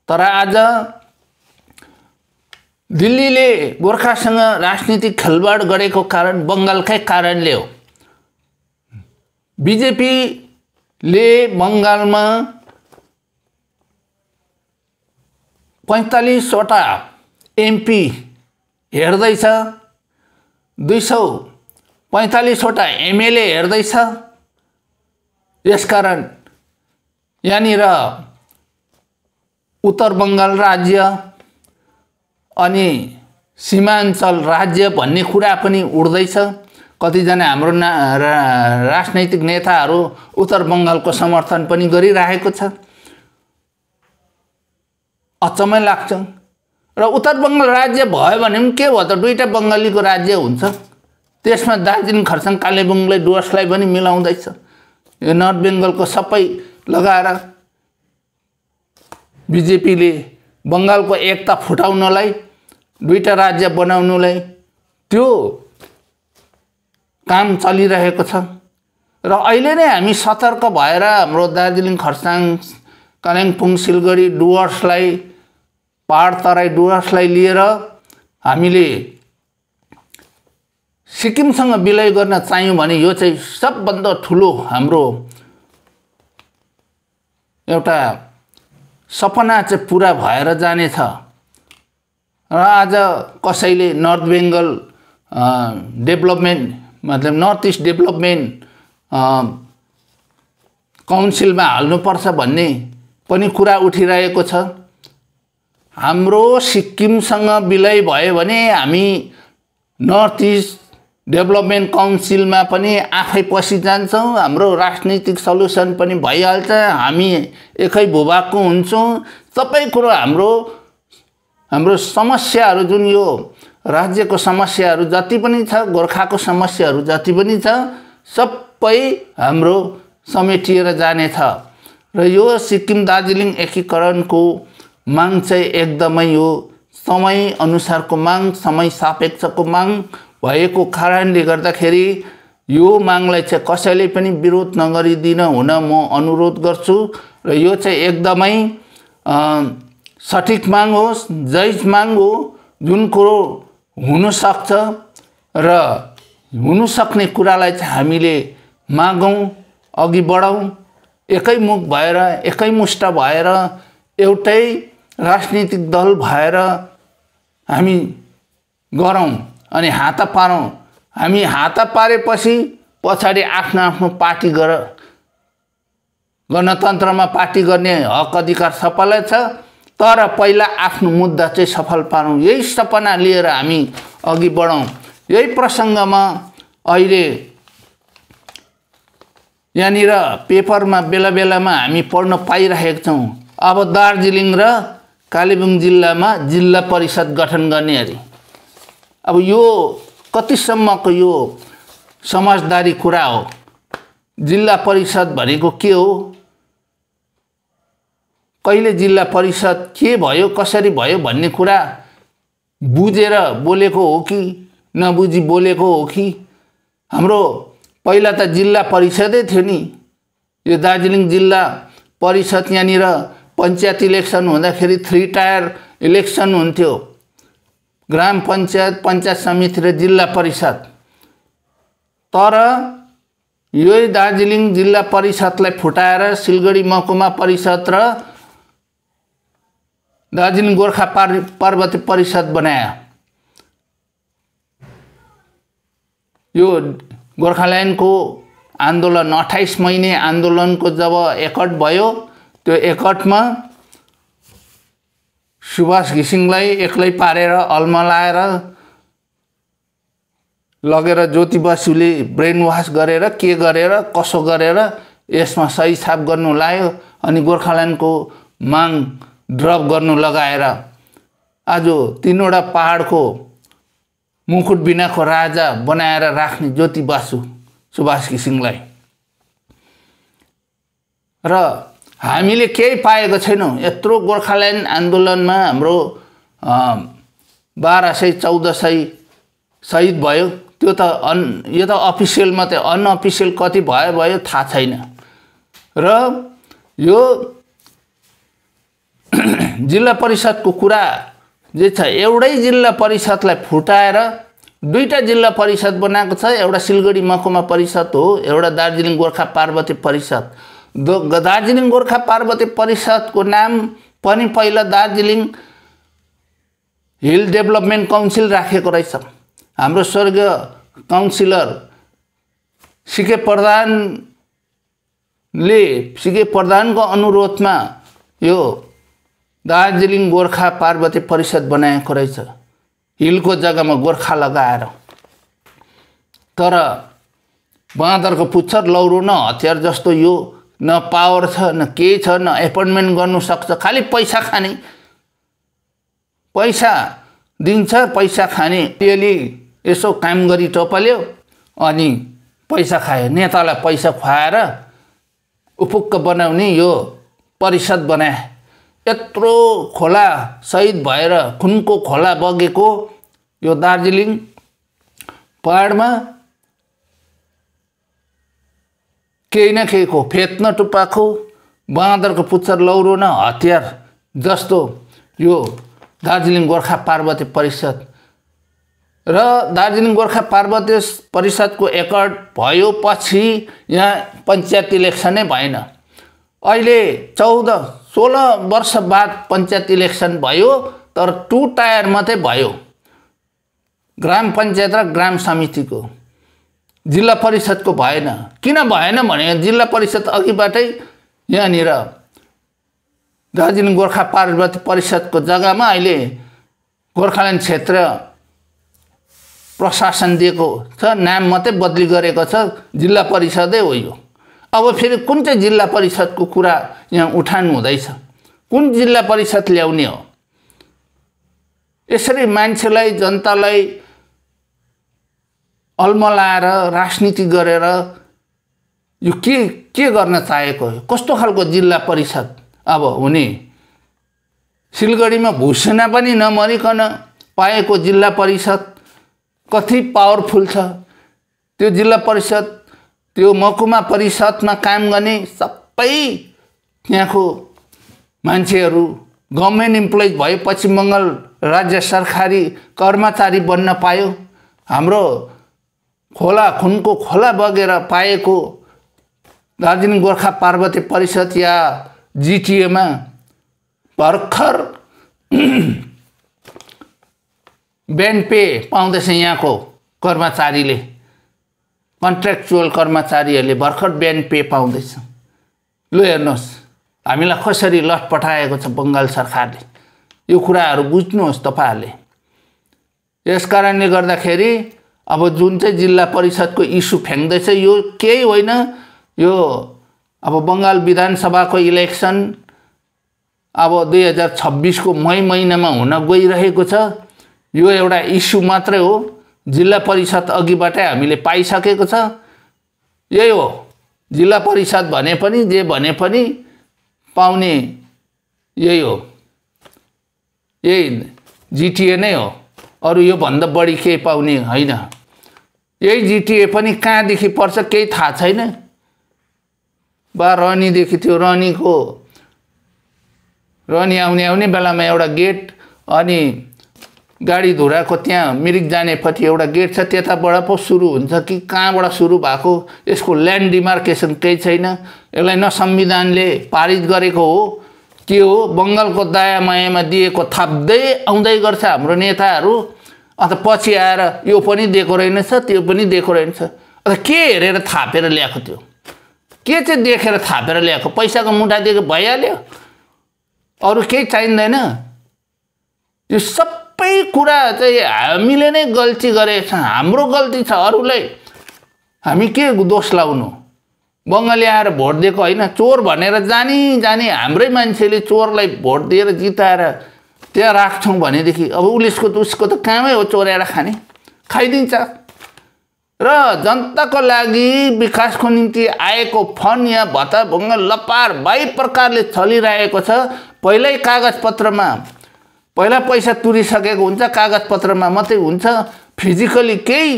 तर आज दिल्लीले गोर्खासँग राजनीतिक खेलवाड गरेको कारण बंगालकै कारणले हो। बीजेपीले बंगालमा 45 वटा एमपी हेर्दैछ, 245 वटा एमएलए हेर्दैछ। यसकारण यहाँनिर उत्तर बंगाल राज्य अनि सीमाञ्चल राज्य भन्ने कुरा पनि उड्दैछ। कतिजना हाम्रो राजनैतिक नेताहरू उत्तर बंगालको समर्थन पनि गरिरहेको छ। अचम्मै लाग्छ। र उत्तर बंगाल राज्य भयो भने पनि के भयो त, दुईटा बंगालीको राज्य हुन्छ। त्यसमा दार्जिलिङ, खरसाङ, कालेबुङलाई, डुवर्सलाई पनि मिलाउँदैछ। यो नर्थ बेंगलको सबै लगाएर बीजेपीले बंगालको एकता फुटाउनलाई, दुईटा राज्य बनाउनलाई त्यो काम चलिरहेको छ। र अहिले नै हामी सतर्क भएर हाम्रो दार्जिलिङ, खरसाङ, कालिम्पोङ, सिलगढी, डुवर्सलाई, पहाड तराई डुवर्सलाई लिएर हामीले सिक्किमसँग विलय गर्न चाहियौं भने यो चाहिँ सबभन्दा ठुलो हाम्रो एउटा सपना चाहिँ पुरा भएर जानेछ र आज कसैले नर्थ बेङ्गल डेभलपमेन्ट मतलब नर्थ इस्ट डेभलपमेन्ट काउन्सिलमा हाल्नुपर्छ भन्ने पनि कुरा उठिरहेको छ। हाम्रो सिक्किमसँग विलय भयो भने हामी नर्थ इस्ट डेभलपमेन्ट काउन्सिलमा पनि आफै पसि जान्छौँ, हाम्रो राजनीतिक सल्युसन पनि भइहाल्छ, हामी एकै भूभागको हुन्छौँ। सबै कुरो हाम्रो समस्याहरू जुन यो राज्यको समस्याहरू जति पनि छ, गोर्खाको समस्याहरू जति पनि छ, सबै हाम्रो समेटिएर जानेछ। र यो सिक्किम दार्जिलिङ एकीकरणको माग चाहिँ एकदमै यो समय अनुसारको माग, समय सापेक्षको माग भएको कारणले गर्दाखेरि यो मागलाई चाहिँ कसैले पनि विरोध नगरिदिन हुन म अनुरोध गर्छु। र यो चाहिँ एकदमै सठिक माग हो, जायज माग हो, जुन कुरो हुन सक्छ र हुन सक्ने कुरालाई चाहिँ हामीले मागौँ, अघि बढाउँ, एकैमुख भएर, एकैमुष्ट भएर, एउटै राजनीतिक दल भएर हामी गरौँ अनि हात पारौँ। हामी हात पारेपछि पछाडि आफ्नो आफ्नो पार्टी गणतन्त्रमा पार्टी गर्ने हक अधिकार सबैलाई छ, तर पहिला आफ्नो मुद्दा चाहिँ सफल पारौँ। यही सपना लिएर हामी अघि बढौँ। यही प्रसङ्गमा अहिले यहाँनिर पेपरमा बेला बेलामा हामी पढ्न पाइरहेका छौँ, अब दार्जिलिङ र कालेबुङ जिल्लामा जिल्ला परिषद गठन गर्ने अरे। अब यो कतिसम्मको यो समझदारी कुरा हो? जिल्ला परिषद भनेको के हो? कहिले जिल्ला परिषद के भयो, कसरी भयो भन्ने कुरा बुझेर बोलेको हो कि नबुझी बोलेको हो कि? हाम्रो पहिला त जिल्ला परिषदै थियो नि। यो दार्जिलिङ जिल्ला परिषद यहाँनिर पञ्चायत इलेक्सन हुँदाखेरि 3 टायर इलेक्सन हुन्थ्यो, ग्राम पञ्चायत, पञ्चायत समिति र जिल्ला परिषद। तर यो दार्जिलिङ जिल्ला परिषदलाई फुटाएर सिलगढी महकुमा परिषद र दार्जिलिङ गोर्खा पार्वती परिषद बनायो। यो गोर्खाल्यान्डको आन्दोलन 28 महिने आन्दोलनको जब एकट भयो, त्यो एकटमा सुभाष घिसिङलाई एक्लै पारेर अल्मलाएर लगेर ज्योति बसुले ब्रेन वाश गरेर के गरेर कसो गरेर यसमा सही छाप गर्नु लाग्यो अनि गोर्खाल्यान्डको माग ड्रप गर्नु लगाएर आज 3वटा पहाडको मुकुट बिनाको राजा बनाएर राख्ने ज्योति बसु सुभाष घिसिङलाई। र हामीले केही पाएको छैनौँ। यत्रो गोर्खाल्यान्ड आन्दोलनमा हाम्रो 1200-1400 शहीद भयो। त्यो त यो त अफिसियल मात्रै, अनअफिसियल कति भयो थाहा छैन। र यो जिल्ला परिषदको कुरा जे छ, एउटै जिल्ला परिषदलाई फुटाएर 2टा जिल्ला परिषद बनाएको छ। एउटा सिलगढी महकुमा परिषद हो, एउटा दार्जिलिङ गोर्खा पार्वती परिषद। दार्जिलिङ गोर्खा पार्वती परिषदको नाम पनि पहिला दार्जिलिङ हिल डेभलपमेन्ट काउन्सिल राखेको रहेछ। हाम्रो स्वर्गीय काउन्सिलर सीके प्रधानको अनुरोधमा यो दार्जिलिङ गोर्खा पार्वती परिषद बनाएको रहेछ, हिलको जग्गामा गोर्खा लगाएर। तर बाँदरको पुच्छर लौरो न हतियार जस्तो यो न पावर छ, न के छ, न एपोइन्टमेन्ट गर्नु सक्छ, खालि पैसा खाने, पैसा दिन्छ, पैसा खाने। त्यसले यसो काम गरी टोपल्यो अनि पैसा खायो। नेतालाई पैसा खुवाएर उपुक्क बनाउने यो परिषद बनाए। यत्रो खोला शहीद भएर खुनको खोला बगेको यो दार्जिलिङ पहाडमा केही न केहीको फेत्न टुप्पाको बाँदरको पुच्छर लौरो न हतियार जस्तो यो दार्जिलिङ गोर्खा पार्वती परिषद र दार्जिलिङ गोर्खा पार्वती परिषदको एकट भयो। पछि यहाँ पञ्चायत इलेक्सनै भएन। अहिले 14-16 वर्ष बाद पञ्चायत इलेक्सन भयो, तर 2 टायर मात्रै भयो, ग्राम पञ्चायत र ग्राम समितिको। जिल्ला परिषदको भएन। किन भएन भने जिल्ला परिषद अघिबाटै यहाँनिर दार्जिलिङ गोर्खा पार्वती परिषदको जग्गामा अहिले गोर्खाल्यान्ड क्षेत्र प्रशासन दिएको छ, नाम मात्रै बदली गरेको छ, जिल्ला परिषदै हो यो। अब फेरि कुन चाहिँ जिल्ला परिषदको कुरा यहाँ उठानु हुँदैछ? कुन जिल्ला परिषद ल्याउने हो? यसरी मान्छेलाई, जनतालाई अल्मलाएर राजनीति गरेर यो के गर्न चाहेको हो? कस्तो खालको जिल्ला परिषद अब हुने? सिलगढीमा भूसेना पनि नमरिकन पाएको जिल्ला परिषद कति पावरफुल छ? त्यो जिल्ला परिषद, त्यो महकुमा परिषदमा काम गर्ने सबै त्यहाँको मान्छेहरू गभर्नमेन्ट इम्प्लोइज भए, पश्चिम बङ्गाल राज्य सरकारी कर्मचारी बन्न पायो। हाम्रो खोला खुनको खोला बगेर पाएको दार्जिलिङ गोर्खा पार्वती परिषद या जिटिएमा भर्खर ब्यान्ड पे पाउँदैछ। यहाँको कर्मचारीले, कन्ट्र्याक्चुअल कर्मचारीहरूले भर्खर ब्यान्ड पे पाउँदैछ। लु हेर्नुहोस् हामीलाई कसरी लटपटाएको छ बङ्गाल सरकारले। यो कुराहरू बुझ्नुहोस् तपाईहरुले। यस कारणले गर्दाखेरि अब जुन चाहिँ जिल्ला परिषदको इस्यु फ्याङ्दैछ यो केही होइन। यो अब बङ्गाल विधानसभाको इलेक्सन अब 2026 को मई महिनामा हुन गइरहेको छ। यो एउटा इस्यु मात्रै हो। जिल्ला परिषद अघिबाटै हामीले पाइसकेको छ। यही हो जिल्ला परिषद भने पनि जे भने पनि पाउने यही हो। यही जिटिए नै हो। अरु यो भन्दा बढी के पाउने हैन। यही जिटिए पनि कहाँदेखि पर्छ केही थाहा छैन। बा रनीदेखि त्यो रनी आउने बेलामा एउटा गेट अनि गाडी धुराको त्यहाँ मिरिक जानेपट्टि एउटा गेट छ। त्यताबाट पो सुरु हुन्छ कि कहाँबाट सुरु भएको यसको ल्यान्ड डिमार्केसन केही छैन। यसलाई न संविधानले पारित गरेको हो के हो। बंगालको दया मायामा दिएको थाप्दै आउँदै गर्छ हाम्रो नेताहरू। अथ पछि आएर यो पनि दिएको रहेनछ त्यो पनि दिएको रहेनछ। अथ के हेरेर थापेर ल्याएको त्यो? के चाहिँ देखेर थापेर ल्याएको? पैसाको मुठा दिएको भइहाल्यो। अरु केही चाहिँदैन। यो सबै कुरा चाहिँ हामीले नै गल्ती गरेको छ। हाम्रो गल्ती छ। अरूलाई हामी के दोष लाउनु? बंगाली आएर भोट दिएको हैन चोर भनेर जानी हाम्रै मान्छेले चोरलाई भोट दिएर जिताएर त्यहाँ राख्छौं भनेदेखि अब उसको त कामै हो चोरेर खाने। खाइदिन्छ। र जनताको लागि विकासको निम्ति आएको फन्ड या भत्ता भंगा लपार बाई प्रकारले चलिरहेको छ। पहिल्यै कागजपत्रमा पहिला पैसा तुरिसकेको हुन्छ। कागजपत्रमा मात्रै हुन्छ। फिजिकली केही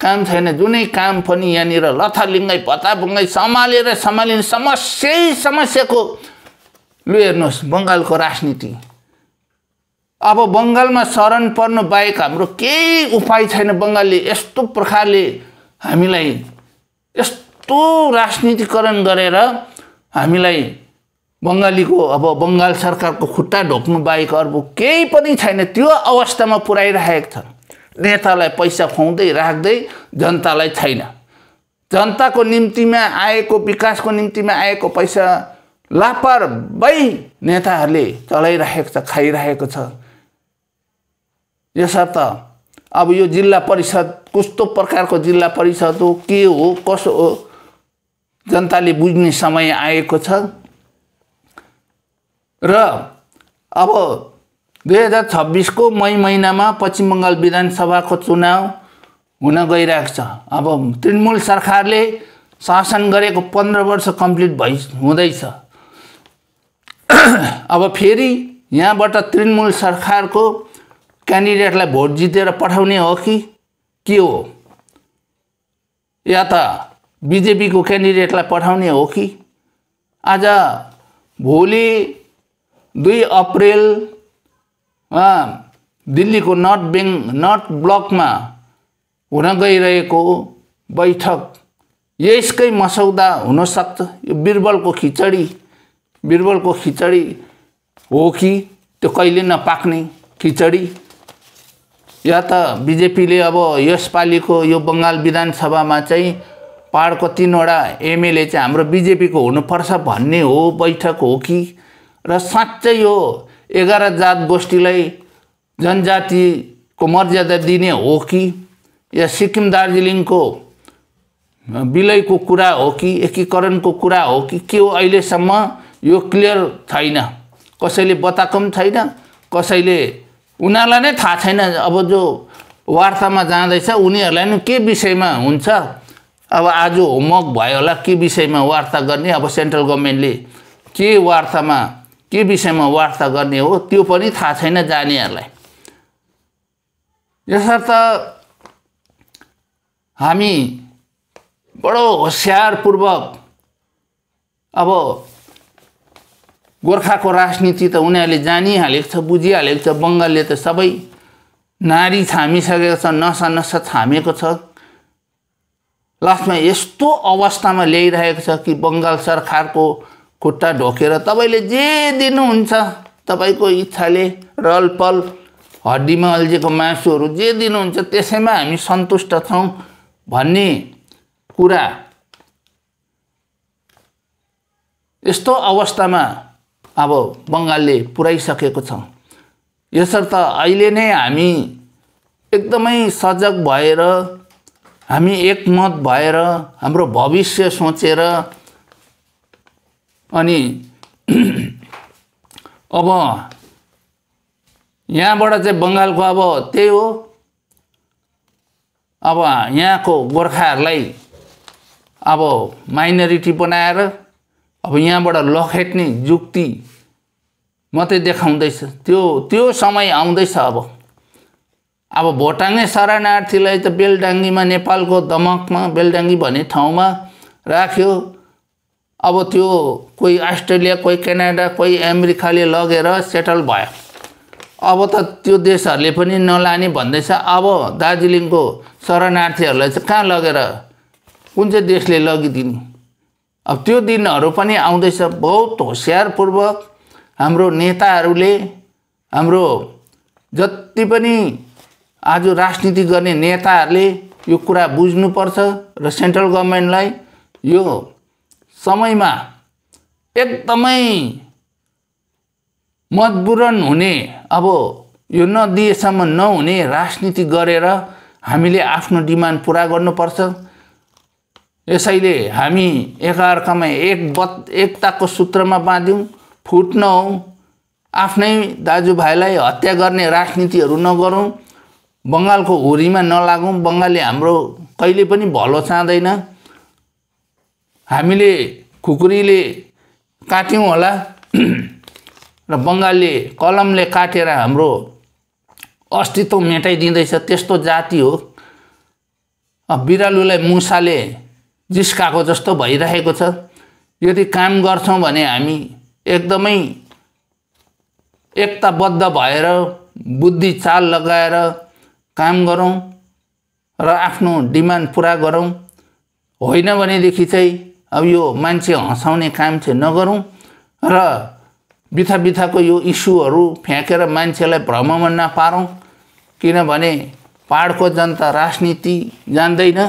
काम छैन। जुनै काम पनि यहाँनिर लथालिङ्गै भत्ताभुङ्गै सम्हालिने समस्याको लु हेर्नुहोस् बंगालको राजनीति। अब बंगालमा शरण पर्नु बाहेक हाम्रो केही उपाय छैन। बंगालले यस्तो प्रकारले हामीलाई यस्तो राजनीतिकरण गरेर हामीलाई बंगालीको अब बंगाल सरकारको खुट्टा ढोक्नु बाहेक अरु केही पनि छैन। त्यो अवस्थामा पुर्याइरहेको छ। नेतालाई पैसा खुवाउँदै राख्दै जनतालाई छैन। जनताको निम्तिमा आएको विकासको निम्तिमा आएको पैसा लापरवाही नेताहरूले चलाइरहेको छ, खाइरहेको छ। यसर्थ अब यो जिल्ला परिषद कस्तो प्रकारको जिल्ला परिषद हो के हो कसो हो जनताले बुझ्ने समय आएको छ। र अब 2026 को मई महिनामा पश्चिम बंगाल विधानसभाको चुनाव हुन गइरहेको छ। अब तृणमूल सरकारले शासन गरेको 15 वर्ष कम्प्लिट हुँदैछ। अब फेरि यहाँबाट तृणमूल सरकारको क्यान्डिडेटलाई भोट जितेर पठाउने हो कि के हो? या त बीजेपी को क्यान्डिडेटलाई पठाउने हो कि? आज भोलि 2 अप्रिल दिल्लीको नर्थ ब्लकमा हुन गइरहेको बैठक यसकै मसौदा हुन सक्छ। यो बिरबलको खिचडी बिरबलको खिचडी हो कि त्यो कहिले नपाक्ने खिचडी, या त बिजेपीले अब यसपालिको यो बङ्गाल विधानसभामा चाहिँ पहाडको 3वटा एमएलए चाहिँ हाम्रो बिजेपीको हुनुपर्छ भन्ने हो बैठक हो कि, र साँच्चै यो 11 जात गोष्ठीलाई जनजातिको मर्यादा दिने हो कि, या सिक्किम दार्जिलिङको विलयको कुरा हो कि, एकीकरणको कुरा हो कि के हो, अहिलेसम्म यो क्लियर छैन। कसैले बताएको पनि छैन, कसैले उनीहरूलाई नै थाहा छैन। अब जो वार्तामा जाँदैछ उनीहरूलाई नि के विषयमा हुन्छ, अब आज होमवर्क भयो होला के विषयमा वार्ता गर्ने, अब सेन्ट्रल गभर्नमेन्टले के वार्तामा के विषयमा वार्ता गर्ने हो त्यो पनि थाहा छैन जानेहरूलाई। यसर्थ हामी बडो होशियारपूर्वक अब गोर्खाको राजनीति त उनीहरूले जानिहालेको छ, बुझिहालेको छ। बङ्गालले त सबै नारी छामिसकेको छ, नसा नसा छामेको छ। लास्टमा यस्तो अवस्थामा ल्याइरहेको छ कि बङ्गाल सरकारको खुट्टा ढोकेर तपाईँले जे दिनुहुन्छ तपाईँको इच्छाले रलपल हड्डीमा अल्झेको मासुहरू जे दिनुहुन्छ त्यसैमा हामी सन्तुष्ट छौँ भन्ने कुरा यस्तो अवस्थामा अब बङ्गालले पुर्याइसकेको छ। यसर्थ अहिले नै हामी एकदमै सजग भएर, हामी एकमत भएर, हाम्रो भविष्य सोचेर, अनि अब यहाँबाट चाहिँ बङ्गालको अब त्यही हो, अब यहाँको गोर्खाहरूलाई अब माइनोरिटी बनाएर अब यहाँबाट लखेट्ने जुक्ति मात्रै देखाउँदैछ। त्यो समय आउँदैछ। अब भोटाङे शरणार्थीलाई त बेलडाङ्गीमा, नेपालको दमकमा बेलडाङ्गी भन्ने ठाउँमा राख्यो। अब त्यो कोही अस्ट्रेलिया, कोही क्यानाडा, कोही अमेरिकाले लगेर सेटल भयो। अब त त्यो देशहरूले पनि नलाने भन्दैछ। अब दार्जिलिङको शरणार्थीहरूलाई चाहिँ कहाँ लगेर कुन चाहिँ देशले लगिदिने, अब त्यो दिनहरू पनि आउँदैछ। बहुत होशियारपूर्वक हाम्रो नेताहरूले, हाम्रो जति पनि आज राजनीति गर्ने नेताहरूले यो कुरा बुझ्नुपर्छ र सेन्ट्रल गभर्नमेन्टलाई यो समयमा एकदमै मजबुरन हुने, अब यो नदिएसम्म नहुने राजनीति गरेर हामीले आफ्नो डिमान्ड पुरा गर्नुपर्छ। यसैले हामी एकअर्कामा एकताको सूत्रमा बाँध्यौँ, फुट नहौँ, आफ्नै दाजुभाइलाई हत्या गर्ने राजनीतिहरू नगरौँ, बङ्गालको हुरीमा नलागौँ। बङ्गालले हाम्रो कहिले पनि भलो चाहँदैन। हामीले खुकुरीले काट्यौँ होला र बङ्गालले कलमले काटेर हाम्रो अस्तित्व मेटाइदिँदैछ। त्यस्तो जाति हो। अब बिरालुलाई मुसाले जिस्काएको जस्तो भइरहेको छ। यदि काम गर्छौँ भने हामी एकदमै एकताबद्ध भएर बुद्धि चाल लगाएर काम गरौँ र आफ्नो डिमान्ड पुरा गरौँ। होइन भनेदेखि चाहिँ अब यो मान्छे हँसाउने काम चाहिँ नगरौँ र बिथा यो इस्युहरू फ्याँकेर मान्छेलाई भ्रममा नपारौँ। किनभने पहाडको जनता राजनीति जान्दैन।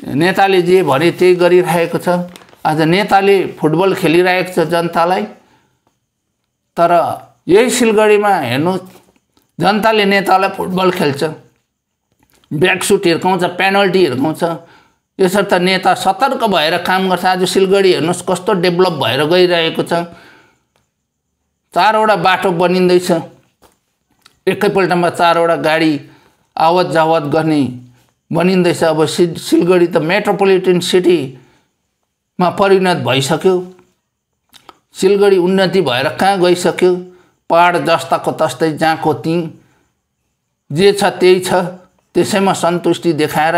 नेताले जे भने त्यही गरिरहेको छ। आज नेताले फुटबल खेलिरहेको छ जनतालाई, तर यही सिलगढीमा हेर्नु जनताले नेतालाई फुटबल खेल्छ, ब्याकसुट हिर्काउँछ, पेनल्टी हिर्काउँछ। यसर्थ नेता सतर्क भएर काम गर्छ। आज सिलगढी हेर्नुहोस् कस्तो डेभलप भएर गइरहेको छ। 4वटा बाटो बनिँदैछ, एकैपल्टमा 4वटा गाडी आवत जावत गर्ने बनिँदैछ। अब सिलगढी त मेट्रोपोलिटन सिटीमा परिणत भइसक्यो। सिलगढी उन्नति भएर कहाँ गइसक्यो। पहाड जस्ताको तस्तै, जहाँको त्यहीँ, जे छ त्यही छ, त्यसैमा सन्तुष्टि देखाएर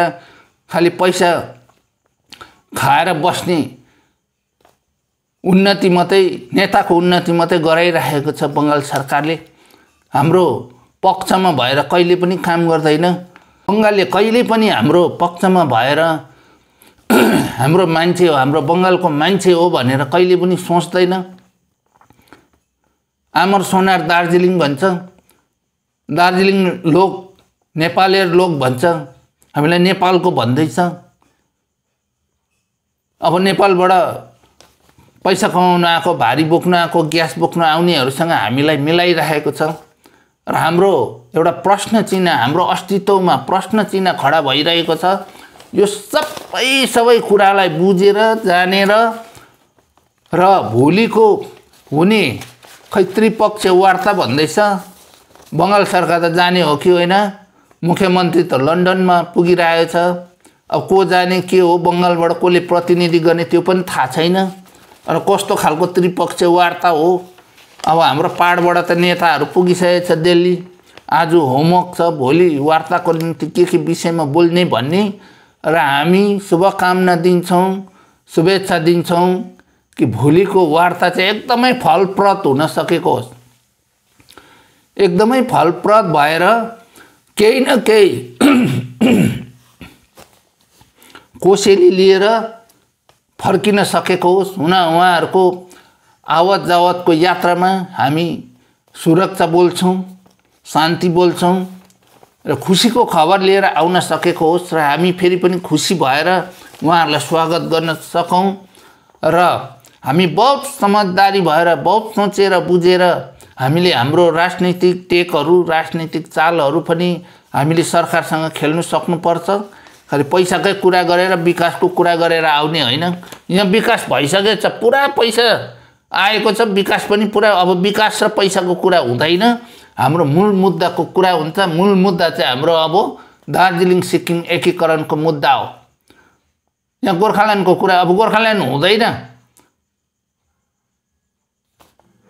खालि पैसा खाएर बस्ने उन्नति मात्रै, नेताको उन्नति मात्रै गराइरहेको छ बङ्गाल सरकारले। हाम्रो पक्षमा भएर कहिले पनि काम गर्दैन। बङ्गालले कहिले पनि हाम्रो पक्षमा भएर हाम्रो मान्छे हो, हाम्रो बङ्गालको मान्छे हो भनेर कहिले पनि सोच्दैन। आमर सोनार दार्जिलिङ भन्छ, दार्जिलिङ लोक नेपाली लोक भन्छ, हामीलाई नेपालको भन्दैछ। अब नेपालबाट पैसा कमाउन आएको, भारी बोक्न आएको, ग्यास बोक्न आउनेहरूसँग हामीलाई मिलाइरहेको छ र हाम्रो एउटा प्रश्न चिन्ह, हाम्रो अस्तित्वमा प्रश्न चिन्ह खडा भइरहेको छ। यो सबै कुरालाई बुझेर जानेर र भोलिको हुने खै त्रिपक्षीय वार्ता भन्दैछ। बङ्गाल सरकार त जाने हो कि होइन, मुख्यमन्त्री त लन्डनमा पुगिरहेछ। अब को जाने के हो, बङ्गालबाट कसले प्रतिनिधि गर्ने त्यो पनि थाहा छैन। र कस्तो खालको त्रिपक्षीय वार्ता हो। अब हाम्रो पाडबाट त नेताहरू पुगिसकेको छ दिल्ली। आज होमवर्क छ, भोलि वार्ताको निम्ति के विषयमा बोल्ने भन्ने। र हामी शुभकामना दिन्छौँ, शुभेच्छा दिन्छौँ कि भोलिको वार्ता चाहिँ एकदमै फलप्रद हुन सकेको होस्। एकदमै फलप्रद भएर केही न केही कोसेली लिएर फर्किन सकेको होस्। उहाँहरूको आवत जावतको यात्रामा हामी सुरक्षा बोल्छौँ, शान्ति बोल्छौँ र खुसीको खबर लिएर आउन सकेको होस् र हामी फेरि पनि खुसी भएर उहाँहरूलाई स्वागत गर्न सकौँ। र हामी बहुत समझदारी भएर, बहुत सोचेर बुझेर हामीले हाम्रो राजनीतिक टेकहरू, राजनीतिक चालहरू पनि हामीले सरकारसँग खेल्नु सक्नुपर्छ। खालि पैसाकै कुरा गरेर, विकासको कुरा गरेर आउने होइन। यहाँ विकास भइसकेको छ, पुरा पैसा आएको छ, विकास पनि पुरा। अब विकास र पैसाको कुरा हुँदैन, हाम्रो मूल मुद्दाको कुरा हुन्छ। मूल मुद्दा चाहिँ हाम्रो अब दार्जिलिङ सिक्किम एकीकरणको मुद्दा हो। यहाँ गोर्खाल्यान्डको कुरा, अब गोर्खाल्यान्ड हुँदैन,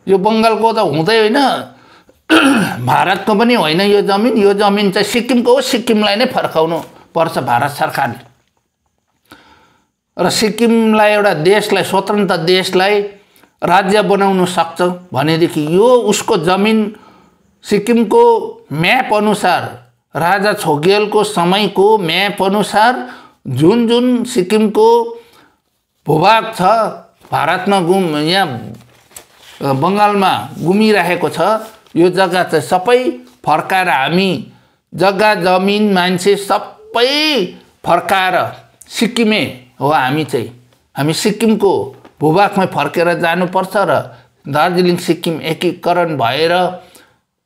यो बङ्गालको त हुँदै होइन, भारतको पनि होइन यो जमिन। यो जमिन चाहिँ सिक्किमको हो, सिक्किमलाई नै फर्काउनु पर्छ भारत सरकारले। र सिक्किमलाई एउटा देशलाई, स्वतन्त्र देशलाई राज्य बनाउन सक्छ भनेदेखि यो उसको जमिन सिक्किमको म्याप अनुसार, राजा छोगेलको समयको म्याप अनुसार जुन जुन सिक्किमको भूभाग छ भारतमा यहाँ बङ्गालमा गुमिरहेको छ, यो जग्गा चाहिँ सबै फर्काएर हामी जग्गा जमिन मान्छे सबै फर्काएर सिक्किमे हो। हामी सिक्किमको भूभागमै फर्केर जानुपर्छ र दार्जिलिङ सिक्किम एकीकरण भएर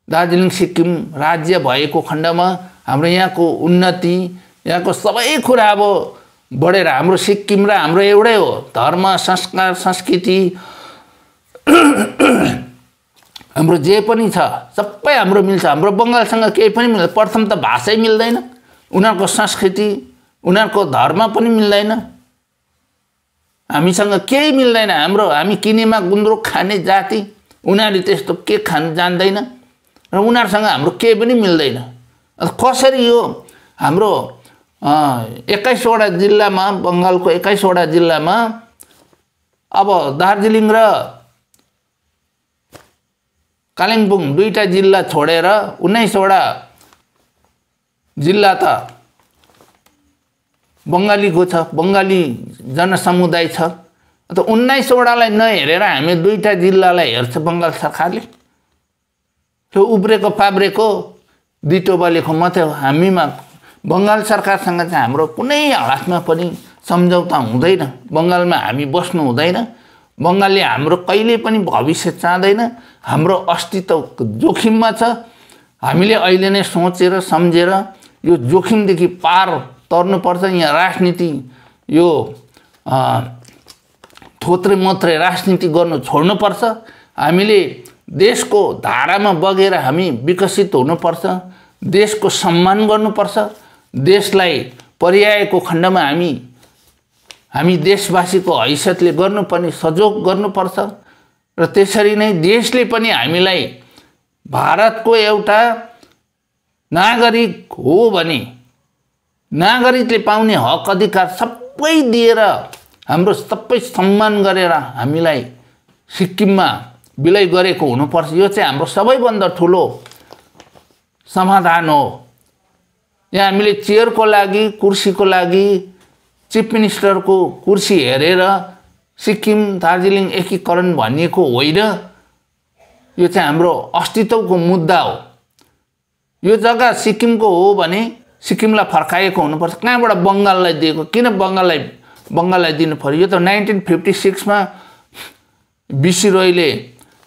दार्जिलिङ सिक्किम राज्य भएको खण्डमा हाम्रो यहाँको उन्नति, यहाँको सबै कुरा अब बढेर हाम्रो सिक्किम र हाम्रो एउटै हो। धर्म, संस्कार, संस्कृति हाम्रो जे पनि छ सबै हाम्रो मिल्छ। हाम्रो बङ्गालसँग केही पनि मिल्दैन। प्रथम त भाषै मिल्दैन, उनीहरूको संस्कृति, उनीहरूको धर्म पनि मिल्दैन, हामीसँग केही मिल्दैन। हामी किनेमा गुन्द्रुक खाने जाति, उनीहरूले त्यस्तो के खान जान्दैन र उनीहरूसँग हाम्रो केही पनि मिल्दैन। कसरी यो हाम्रो 21वटा जिल्लामा, बङ्गालको 21वटा जिल्लामा अब दार्जिलिङ र कालिम्पोङ दुईटा जिल्ला छोडेर 19वटा जिल्ला त बङ्गालीको छ, बङ्गाली जनसमुदाय छ। त 19वटालाई नहेरेर हामी दुईटा जिल्लालाई हेर्छ बङ्गाल सरकारले। त्यो उब्रेको पाब्रेको दिटो बलेको मात्रै हो। हामीमा बङ्गाल सरकारसँग चाहिँ हाम्रो कुनै हालतमा पनि सम्झौता हुँदैन। बङ्गालमा हामी बस्नु हुँदैन। बङ्गालले हाम्रो कहिले पनि भविष्य चाहँदैन। हाम्रो अस्तित्व जोखिममा छ। हामीले अहिले नै सोचेर सम्झेर यो जोखिमदेखि पार तर्नुपर्छ। यहाँ राजनीति, यो थोत्रे मोत्रे राजनीति गर्नु छोड्नुपर्छ। हामीले देशको धारामा बगेर हामी विकसित हुनुपर्छ। देशको सम्मान गर्नुपर्छ। देशलाई पर्यायको खण्डमा हामी देशवासीको हैसियतले गर्नुपर्ने सहयोग गर्नुपर्छ। र त्यसरी नै देशले पनि हामीलाई भारतको एउटा नागरिक हो भने नागरिकले पाउने हक अधिकार सबै दिएर, हाम्रो सबै सम्मान गरेर हामीलाई सिक्किममा विलय गरेको हुनुपर्छ। यो चाहिँ हाम्रो सबैभन्दा ठुलो समाधान हो। यहाँ हामीले चेयरको लागि, कुर्सीको लागि, चिफ मिनिस्टरको कुर्सी हेरेर सिक्किम दार्जिलिङ एकीकरण भनिएको होइन। यो चाहिँ हाम्रो अस्तित्वको मुद्दा हो। यो जग्गा सिक्किमको हो भने सिक्किमलाई फर्काएको हुनुपर्छ। कहाँबाट बङ्गाललाई दिएको, किन बङ्गाललाई दिनु पर्यो? यो त 1956 मा बिसी रोयले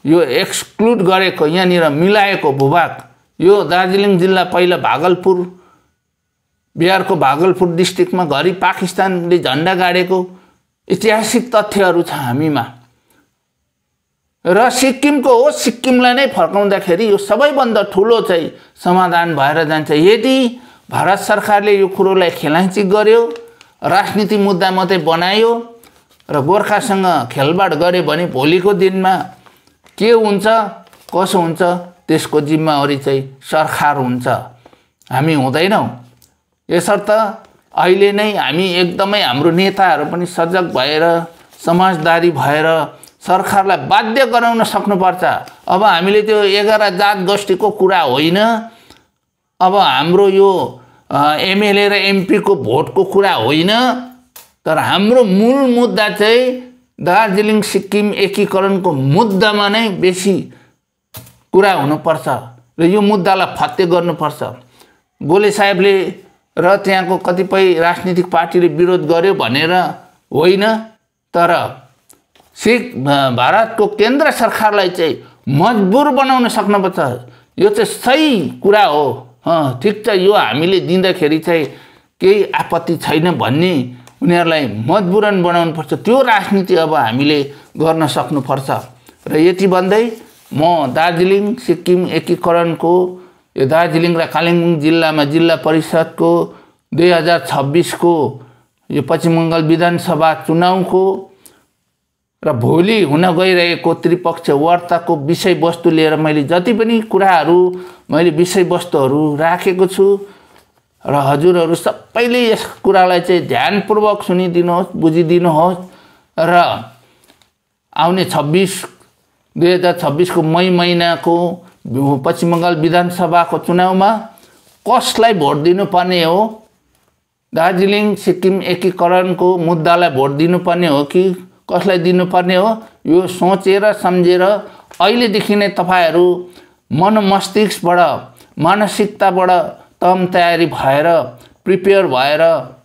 यो एक्सक्लुड गरेको, यहाँनिर मिलाएको भूभाग। यो दार्जिलिङ जिल्ला पहिला भागलपुर, बिहारको भागलपुर डिस्ट्रिक्टमा घरि पाकिस्तानले झन्डा गाडेको ऐतिहासिक तथ्यहरू छ हामीमा। र सिक्किमको हो, सिक्किमलाई नै फर्काउँदाखेरि यो सबैभन्दा ठुलो चाहिँ समाधान भएर जान्छ। यदि भारत सरकारले यो कुरोलाई खेलाइँची गर्यो, राजनीति मुद्दा मात्रै बनायो र गोर्खासँग खेलबाड गर्यो भने भोलिको दिनमा के हुन्छ, कसो हुन्छ, त्यसको जिम्मेवारी चाहिँ सरकार हुन्छ, हामी हुँदैनौँ। यसर्थ अहिले नै हामी एकदमै हाम्रो नेताहरू पनि सजग भएर, समाजदारी भएर सरकारलाई बाध्य गराउन सक्नुपर्छ। अब हामीले त्यो 11 जात गोष्ठीको कुरा होइन, अब हाम्रो यो एमएलए र एमपी को भोटको कुरा होइन, तर हाम्रो मूल मुद्दा चाहिँ दार्जिलिङ सिक्किम एकीकरणको मुद्दामा नै बेसी कुरा हुनुपर्छ र यो मुद्दालाई फत्ते गर्नुपर्छ। गोले साहेबले र त्यहाँको कतिपय राजनीतिक पार्टीले विरोध गर्यो भनेर होइन, तर भारतको केन्द्र सरकारलाई चाहिँ मजबुर बनाउन सक्नुपर्छ। यो चाहिँ सही कुरा हो। ठिक छ, यो हामीले दिँदाखेरि चाहिँ केही आपत्ति छैन भन्ने उनीहरूलाई मजबुरन बनाउनुपर्छ। त्यो राजनीति अब हामीले गर्न सक्नुपर्छ। र यति भन्दै म दार्जिलिङ सिक्किम एकीकरणको यो दार्जिलिङ र कालिम्पोङ जिल्लामा जिल्ला परिषदको 2026 को यो पश्चिम बङ्गाल विधानसभा चुनावको र भोलि हुन गइरहेको त्रिपक्षीय वार्ताको विषयवस्तु लिएर मैले जति पनि कुराहरू, मैले विषयवस्तुहरू राखेको छु र हजुरहरू सबैले यस कुरालाई चाहिँ ध्यानपूर्वक सुनिदिनुहोस्, बुझिदिनुहोस् र आउने 2026 को मई महिनाको पश्चिम बङ्गाल विधानसभाको चुनावमा कसलाई भोट दिनुपर्ने हो, दार्जिलिङ सिक्किम एकीकरणको मुद्दालाई भोट दिनुपर्ने हो कि कसलाई दिनुपर्ने हो, यो सोचेर सम्झेर अहिलेदेखि नै तपाईहरु मनमस्तिष्कबाट, मानसिकताबाट तम तयारी भएर, प्रिपेयर भएर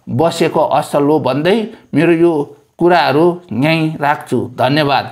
बसेको असल हो भन्दै मेरो यो कुराहरू यही राख्छु। धन्यवाद।